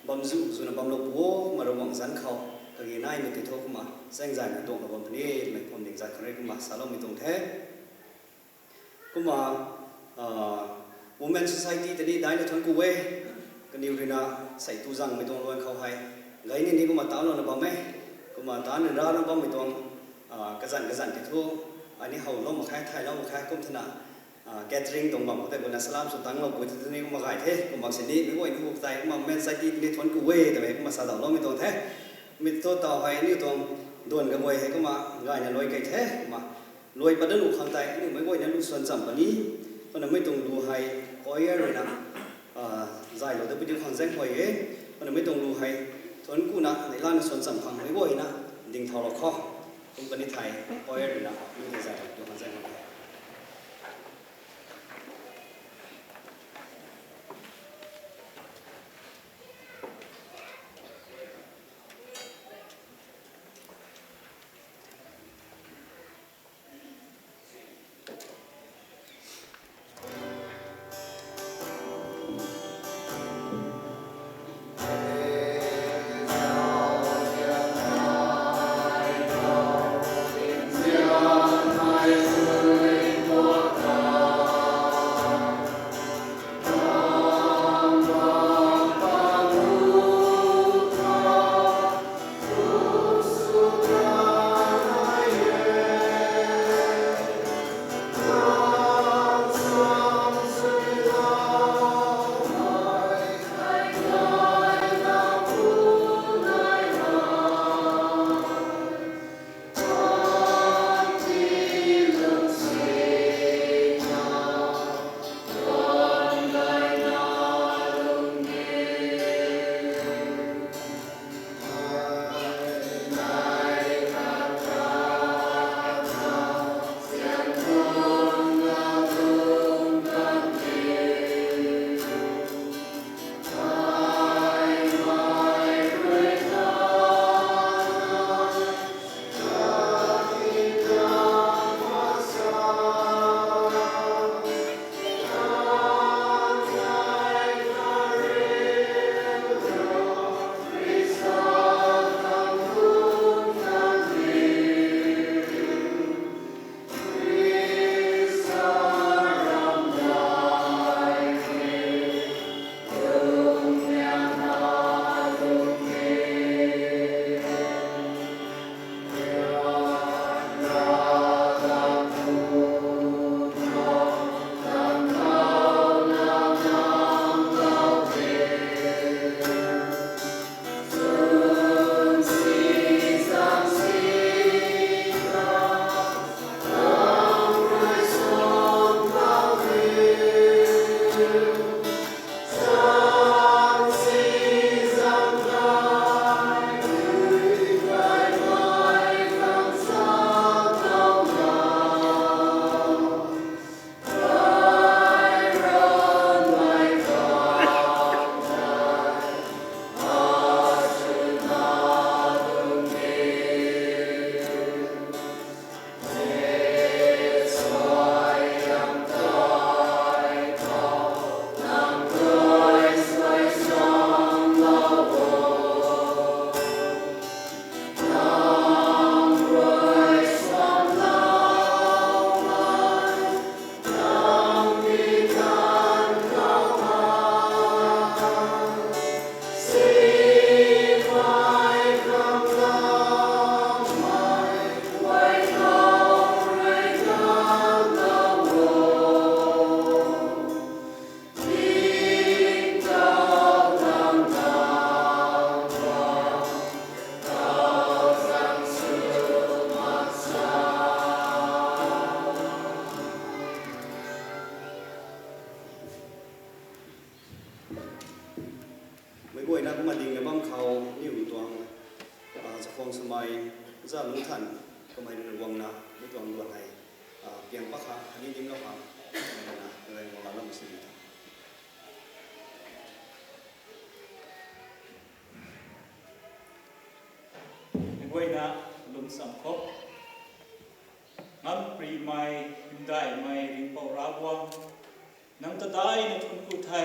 bam zu zuna bamlou pu o, kumna Ravguangc zanc khou kage naimei tei thu kumna zaengzayna duanglou bam puni e twmei phuamling zat khou rui kumna saloumei tuang the. Kumna Women Society ta ni daina thuanc ku e. Kaniw ruina sei tu zangmei tuang luan khou hei gay ni ni kumna talouna bam e. Kumna taanc rana bammei tuang kazanc kazanc tei thu, ai ni howlou mak khe, thaylou mak khe kum thena, catering tuang bam khou tei kumna salam sw tanglou pui tei ni kumna gay the. Kumna sini meic guay ni hu tei kumna Women Society ta ni thuanc ku e twmei kumna sadauhloumei tuang the. Mi thu taw hei aniu tuang duan kaguay hei kumna gayna luai kei the. Kumna luai pat dat nuh khang tei aniu meic guayna lu swan cham puni. Kumna mei tuang lu hei choir ruina zaylou ta pidiu khang zaeng huay e. Kumna mei tuang lu hei thuanc kuna neihlana swan cham khang meic guayna dingthaulou kho. Kum kani thei choir ruina lu tei zaylou pidiu khang zaeng huay e. Za lungthan kamei rui guangna mi tuang duan hei, ah, piang pakha khatni dimlou khang, na, na, na, guang la lou si ni. Guayna lum sam khou. Ngamparymei, hymdaihmei Ringhpouc Ravguangc, nang ta daina thuanc ku the,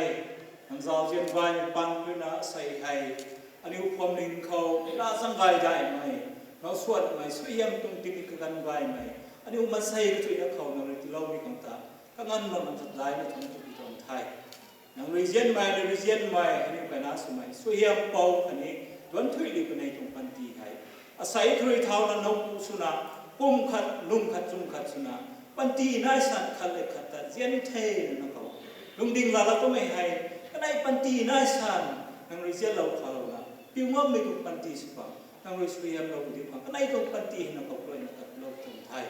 nang zauzian gaymei paan ruina sei hei, aniu phwamling khou, la zang gay daihmei, nau suatmei, suaihiam tuang tingmik kaganv gaymei, aniu maansei kathuina khou nang rui tiiloumei khang ta, kaganv bam nang ta daina thuanc ku pi tuang the. Nang rui zianmei, nang rui zianmei, aniu kaina swmei, suaihiam pou khatni, duan thuy li kanei tuang panty hei. Asei kharui thauna nowpu swna, pum khat, lung khat, chum khat swna, panty nai san khat le khat ta zian the na khou. Lungding lala twmei hei, kanei panty nai san, nang rui zianlou khalouna, piu ngammei tuang panty sw pa, nang rui suaihiamlou diu khang, kanei tuang panty hei na khou kruaina katlou tuang the.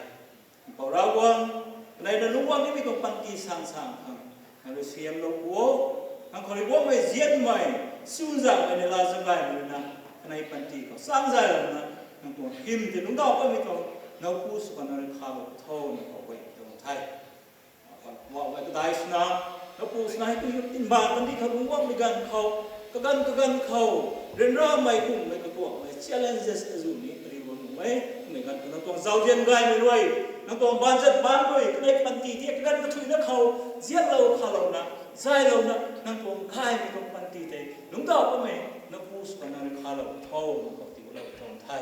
Ringhpouc Ravguangc, kanei na lungc guang nimei tuang panty sang sang khang, nang rui suaihiamlou pu o, nang khou rui guangmei zianmei, siu zangmei ni la zang gaymei ruina, kanei panty khou sang zaylouna, nang tuang hym tei lungcdauh patmei tuang, nowpu sw khang nang rui khalou tho, nang khou guay tuang the. Guangmei kadai swna, nowpu swna hei tu tinbaanv kandih khou lungc guangmei ganv khou, kaganv kaganv khou, ryanramei kummei kakuakmei challenges azuh ni kariu bam nuh e, kummei ganv khou nang tuang zauzian gaymei rui, nang tuang baanzat baanc rui, kanei panty ti kaganv kathuina khou, zianlou khalouna, zaylouna, nang tuang gaymei tuang panty tei, lungcdauh patmei, nowpu sw khang nang rui khalou tho, nang khou tiilou tuang the.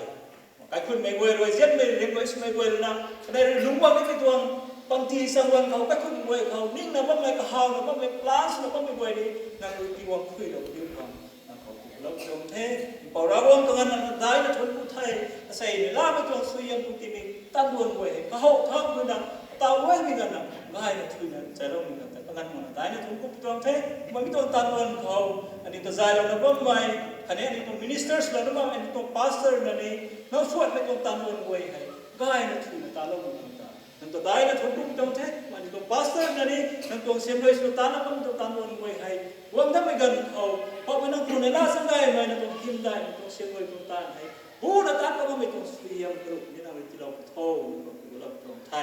Kaikhunmei guay rui, zianmei ringhmei swmei guay ruina, kanei rui lungc guang nimei tuang, panty sang guang khou, kaikhunmei guay khou, ningna bammei, kahawna bammei, plan swna bammei guay ni, nang rui tiiguang khuilou diu khang, nang khou tiilou tuang the. Ringhpouc Ravguangc, kaganv nang ta daina thuanc ku the, asei ni lamei tuang suaihiam tuang tingmik, taan duan guay hei, kahow thau ruina, ataw guaymei ganv na, gayna thuina, zayloumei ganv ta, kaganv nang ta daina thuanc ku pi tuang the, mami tuang taan duan khou, aniu ta zaylouna bammei, khatni aniu tuang ministers louna bammei, aniu tuang pastor na ni, nang suatmei tuang taan duan guay hei, gayna thuina taloumei ganv ta, nang ta daina thuanc ku pi tuang the, mani tuang pastor na ni, nang tuang siamruai swna tana bammei tuang taan duan guay hei, guang datmei ganv khou, khoumei nang tuang neihla zang gaymei, nang tuang hymdaihmei tuang siamruai tuang taan hei, buna taan bammei tuang suaihiam karuh ni nang rui tiilou pu tho, nang khou tiilou tuang the.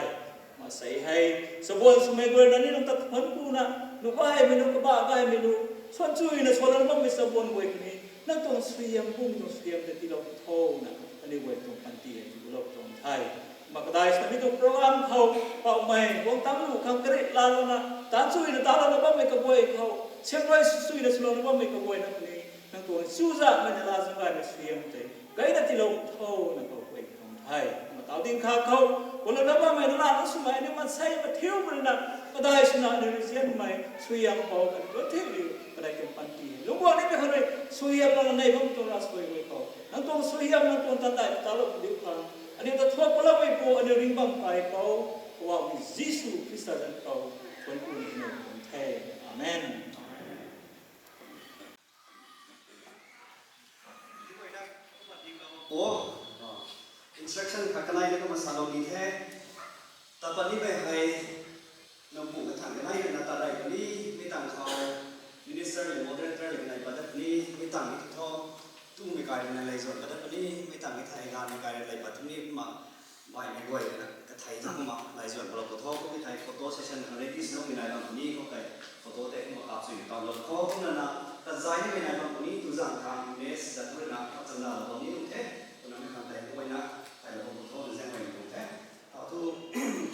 Maansei hei, sabuan swmei guay na ni nang ta thuanc kuna, nuh gaymei nuh, kabah gaymei nuh, suan chuina suanlou bammei sabuan guay khatni, nang tuang suaihiam bung tuang suaihiam ta tiilou pu tho na, aniu guay tuang panty hei tiilou tuang the. Kumna kadai swna mi tuang program khou, paumei guang tangc lu khang karit lalouna, taan chuina talouna bammei kaguay khou, siamruai chuina swlouna bammei kaguay na khatni, nang tuang siu zangmei ni la zang gaymei suaihiam tei, gayna tiilou tho, nang khou guay tuang the. Kumna tau ding kha khou, gulouna bammei na la nang swmei ni maansei mathiu ruina, kadai swna ni rui zianmei, suaihiam pou khatni duan thuy li, kanei tuang panty hei, lungc guang nimei khou rui, suaihiam nang nei bam tuang ra suai guay khou, nang tuang suaihiam nang tuang tandai talou diu khang, aniu ta thuak paloumeipu, aniu ringh bam kaipouc, Poubauhmei Jisu Khrista zanc khou, thuanc ku ni tuang the. Amen. O, instruction khat kanei na kumna salou ni the. Tat pat nimei hei, nang pu kathan kanei na tat rey puni, mi tangv khou, minister le moderator le kanei pat dat puni, mi tangv ni thu tho, tumei kai rui na lei zuan pat dat puni, mi tangv ni thei ganvmei kai rui lei pat puni, kumna, baihmei guay na kathei tha kumna lei zuan palou pu tho, kumna thei photo session na ready swloumei nai bam puni, khou tei photo tei kumna kap sui ni kap lou tho, kumna na, kazay nimei nai bam puni, tu zang khang, miss, zan rui na, kap cham na lou bam ni lung the, kumna mi khang tei, kumna, thei lou pu tho, na zaeng guay ni lung the. Tau thu,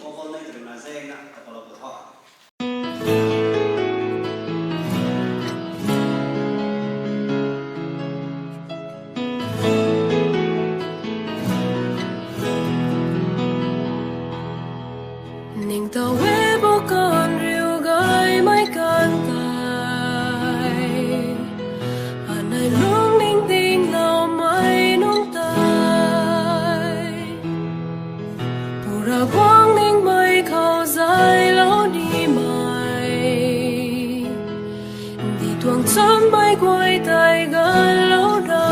topal nei rui na zaeng na, kap palou pu tho. Ningtow e bu kan riu gaymei kan tei, anei lungning dingloumei nunc tei, Pu Ravguangc ningmei khou zaylou nimei, di tuang chanmei guay tei ganlou na,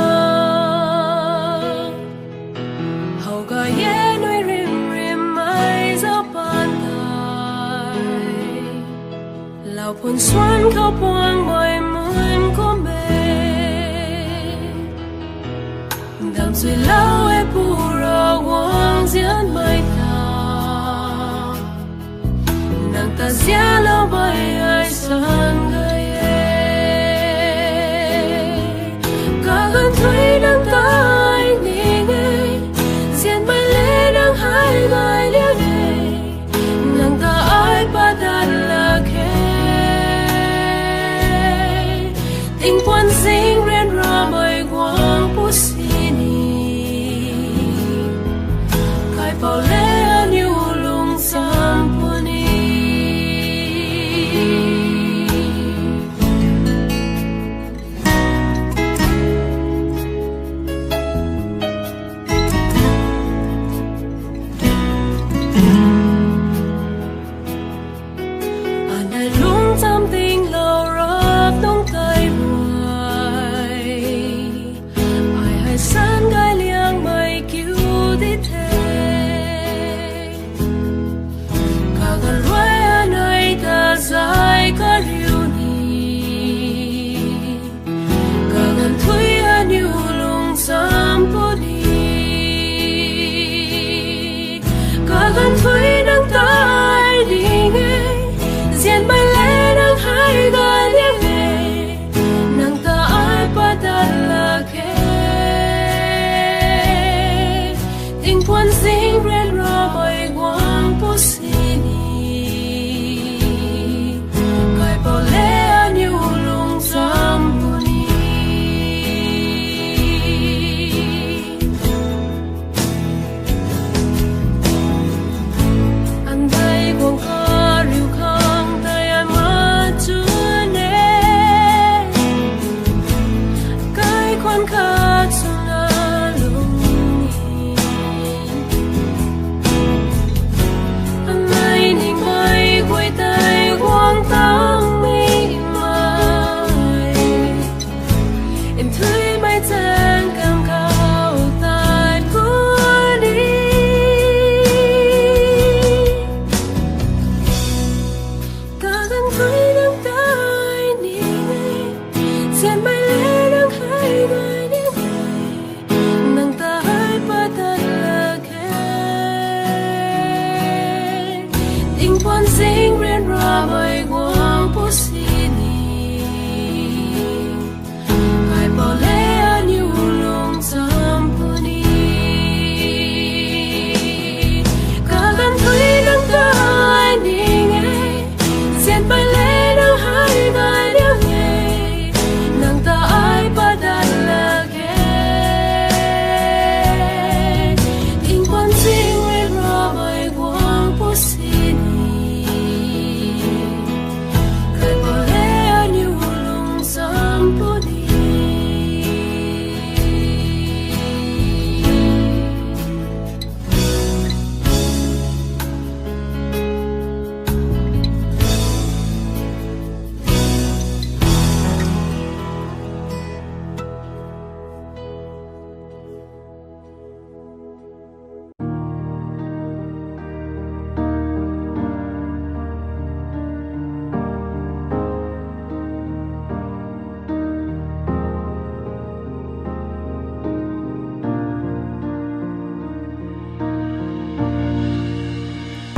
how gay e nui rim rimmei zaupan tei, lau phun swan khou puang guay mun kum e, damsuilou e pu Zianloumei ai san gay e, kaganv thui nang ta ai ning e, nzianmei le nang hei gay liang e, nang ta ai padat lak khe. Tingpuan zing ryanramei guang pu sini, kaipouc le aniu lungcham puni. Ana lungcham dinglou rap nung tei muai, ai hei san gay liangmei kiu di the. Kaganv rui anei ta zay kariu ni, kaganv thui aniu lungcham puni. Kaganv thui nang ta ai ning e, nzianmei le nang hei gay liang e, nang ta ai padat lak khe. Tingpuan zing ryanramei guang pu sini, kaipouc le aniu lungcham puni. Andei guang kariu khang tei ai ma chu ne, kaikhwan khat swna lung ni. Anei ningmei guay tei guang tang ni mei, nthuimei chaeng kam khou tat kuni. Kaganv thui nang ta ai ning e, nzianmei le nang hei gay liang e, nang ta ai padat lak khe. Tingpuan zing ryanramei guang pu sini, kaipouc le aniu lungcham puni. Kaganv thui nang ta ai ning e, nzianmei le nang hei gay liang e, nang ta ai padat lak khe. Tingpuan zing ryanramei guang pu sini, kaipouc le aniu lungcham puni.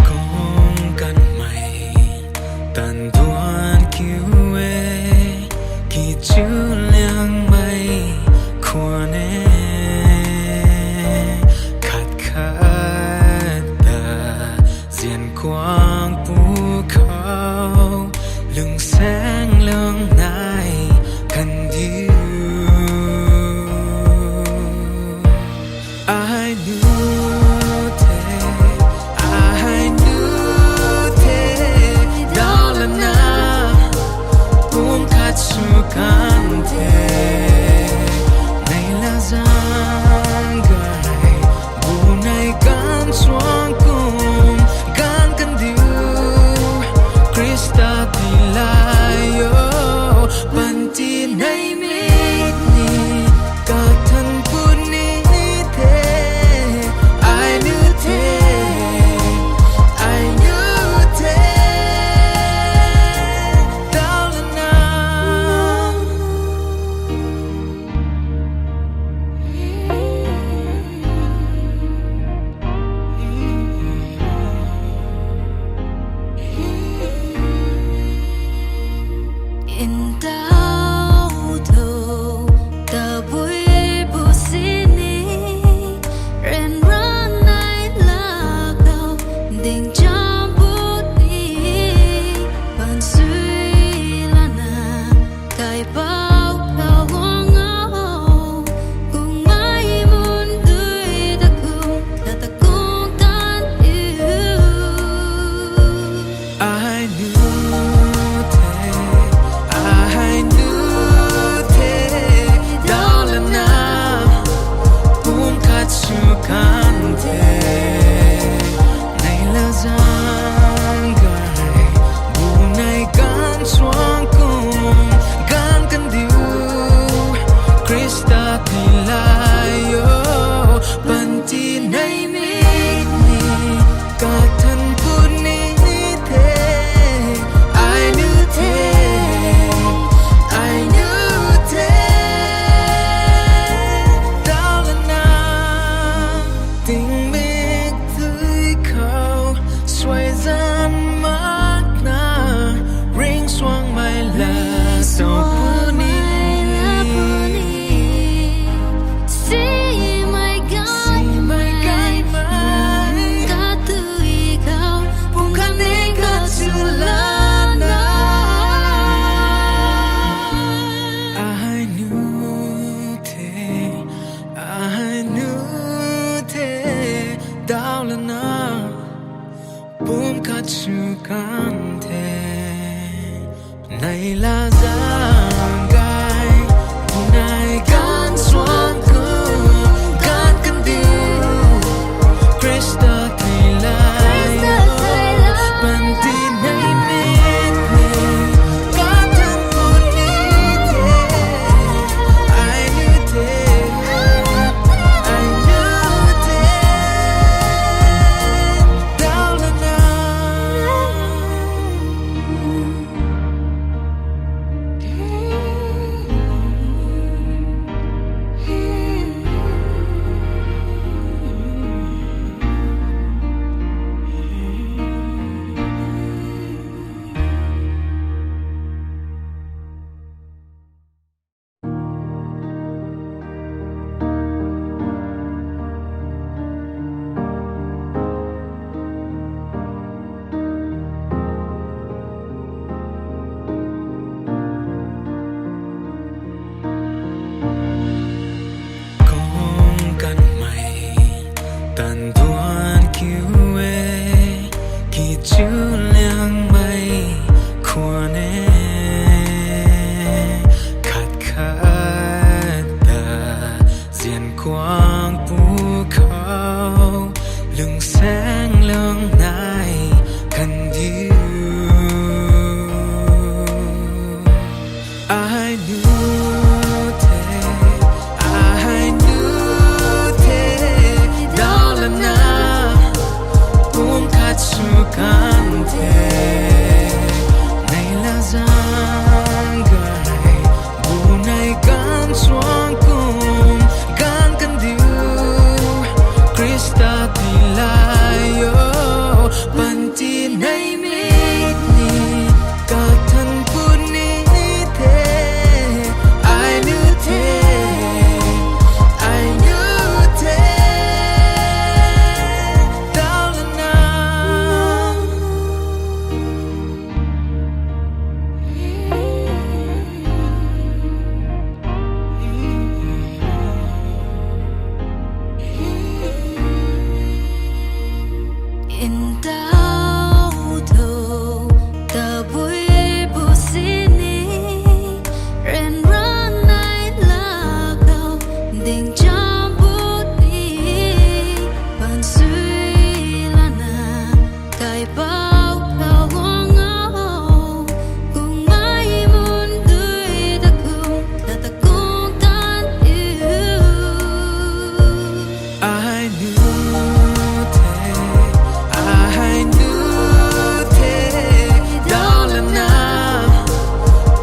Kung kanmei tan duan kiu e, kichu liangmei khwan e, khat khat ta zian kuang pu khou lungsaeng lung nai kan diu. Ai nu the, ai nu the, dawlana pum khat sw kan Ntau tho, tabui bu sini, ryanra nai lak tho, ding cham bu ni, bansui lana, kaipouc khou guang o, kungmei mun dui ta kum, ta ta kung tan u. Ai nu the, ai nu the, dau lana, pum khat sw kan the, nei la zang gay, bu nei kan suang kum, gan kan diu, Khrista thei lai o, panty nei mik ni, kathan puni the, ai nu the, ai nu the, dau lana, tingmik tui khou, suai zan makna, ring suangmei la so puni. Simei gaymei, simei gaymei, katui khou, pum khat ni khat sw lana. Ai nu the, ai nu the, dau lana, pum khat sw kan the, nei la zang gay, bu nei kan suang kum, gan kan diu, Khrista thei lai o, panty nei mik ni, kathan puni the, ai nu the, ai nu the, dau lana. Kung kanmei tan duan kiu e, kichu liangmei khwan e, khat khat ta zian kuang pu khou, lung saeng lung nai kan diu. Ai nu the, ai nu the, dau lana, pum khat sw kan the, nei la zang gay, bu nei kan suang kum, gan kan diu, Khrista thei lai o, panty nei mik ni, kathan puni the, ai nu the, ai nu the, dau lana. Ntau tho, tabui bu sini, ryanra nai lak tho, ding cham bu ni, bansui lana, kaipouc khou guang o, kungmei mun dui ta kum, ta ta kung tan u. Ai nu the, ai nu the, dau lana,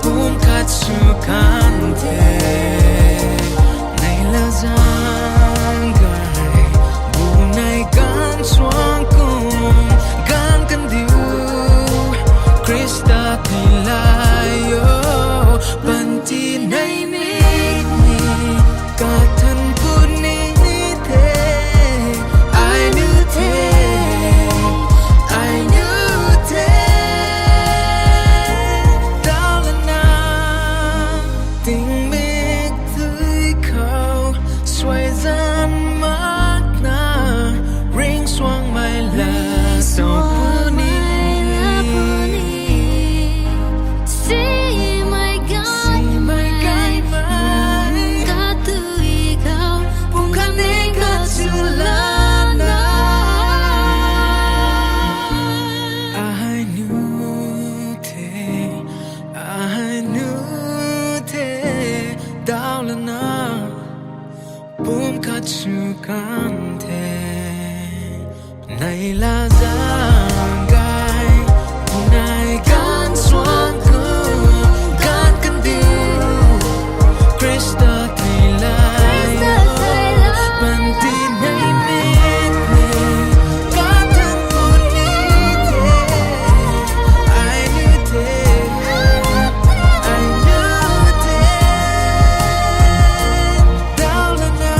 pum khat sw kan the, nei la zang gay, bu nei kan suang kum, gan kan diu, Khrista thei lai o, Panty nei mi ni, kathan puni the, ai nu the, ai nu the, daw lana, tingmik thui khou, suaizan makna, ring suangmei la, so puni. Simei gaymei, katui khou, pum khat ni kachu lana. Ai nu the, ai nu the, daw lana, pum kachu kan the. Nei la zang gay, nai gan suang ku, gan kandiu, Khrista thei la, panty nei mi ni, kathan puni the, ai nu the, ai nu the, daw lana.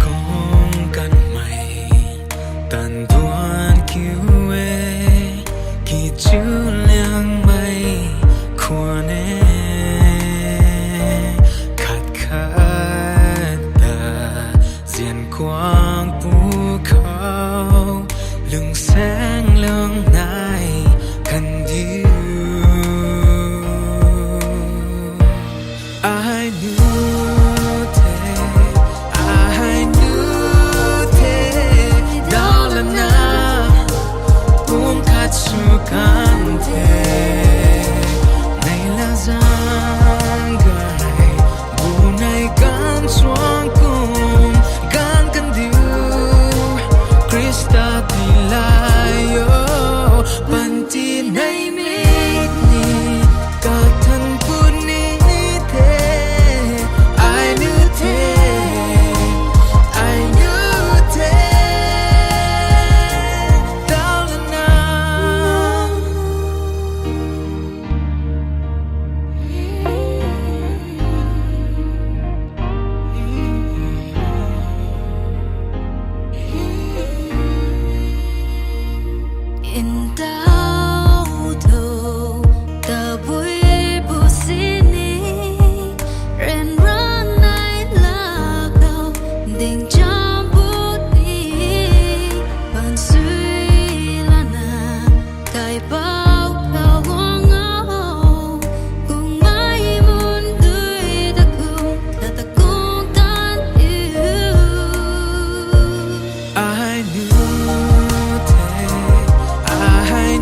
Kung kanmei tan duan kiu e, kichu liangmei khwan e, khat khat ta zian kuang pu khou, lung saeng lung nai kandiu. Ai nu the, ai nu the, daw lana, pum khat sw kan the, nei la zang gay, bu nei kan suang kum, gan kandiu, Khrista thei la o, panty nei mi ni, kathan puni the, ai nu the, ai nu the, daw lana. Ndauh tho, tabui pu sini, ryanra nai lak khou, ding cham pu ni, bansui lana, kaipouc khou guang o, kungmei mun dui ta kum, ta ta kung tan u. Ai nu the, ai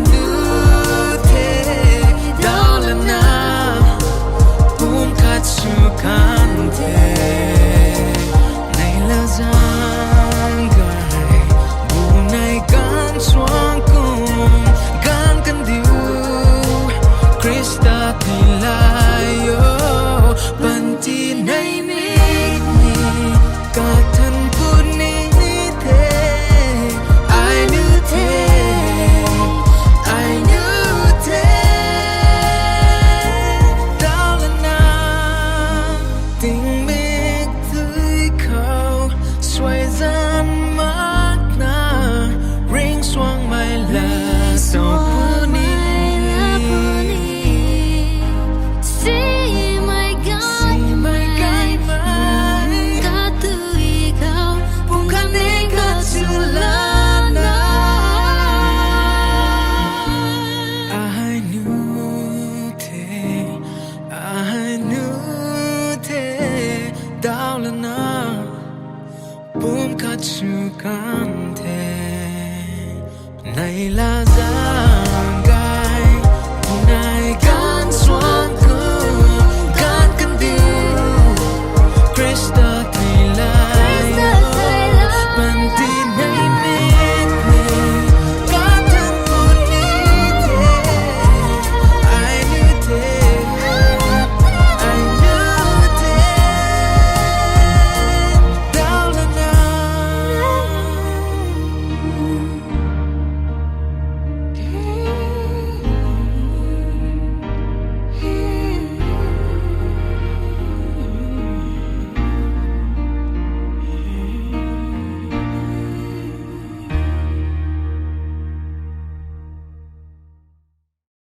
Za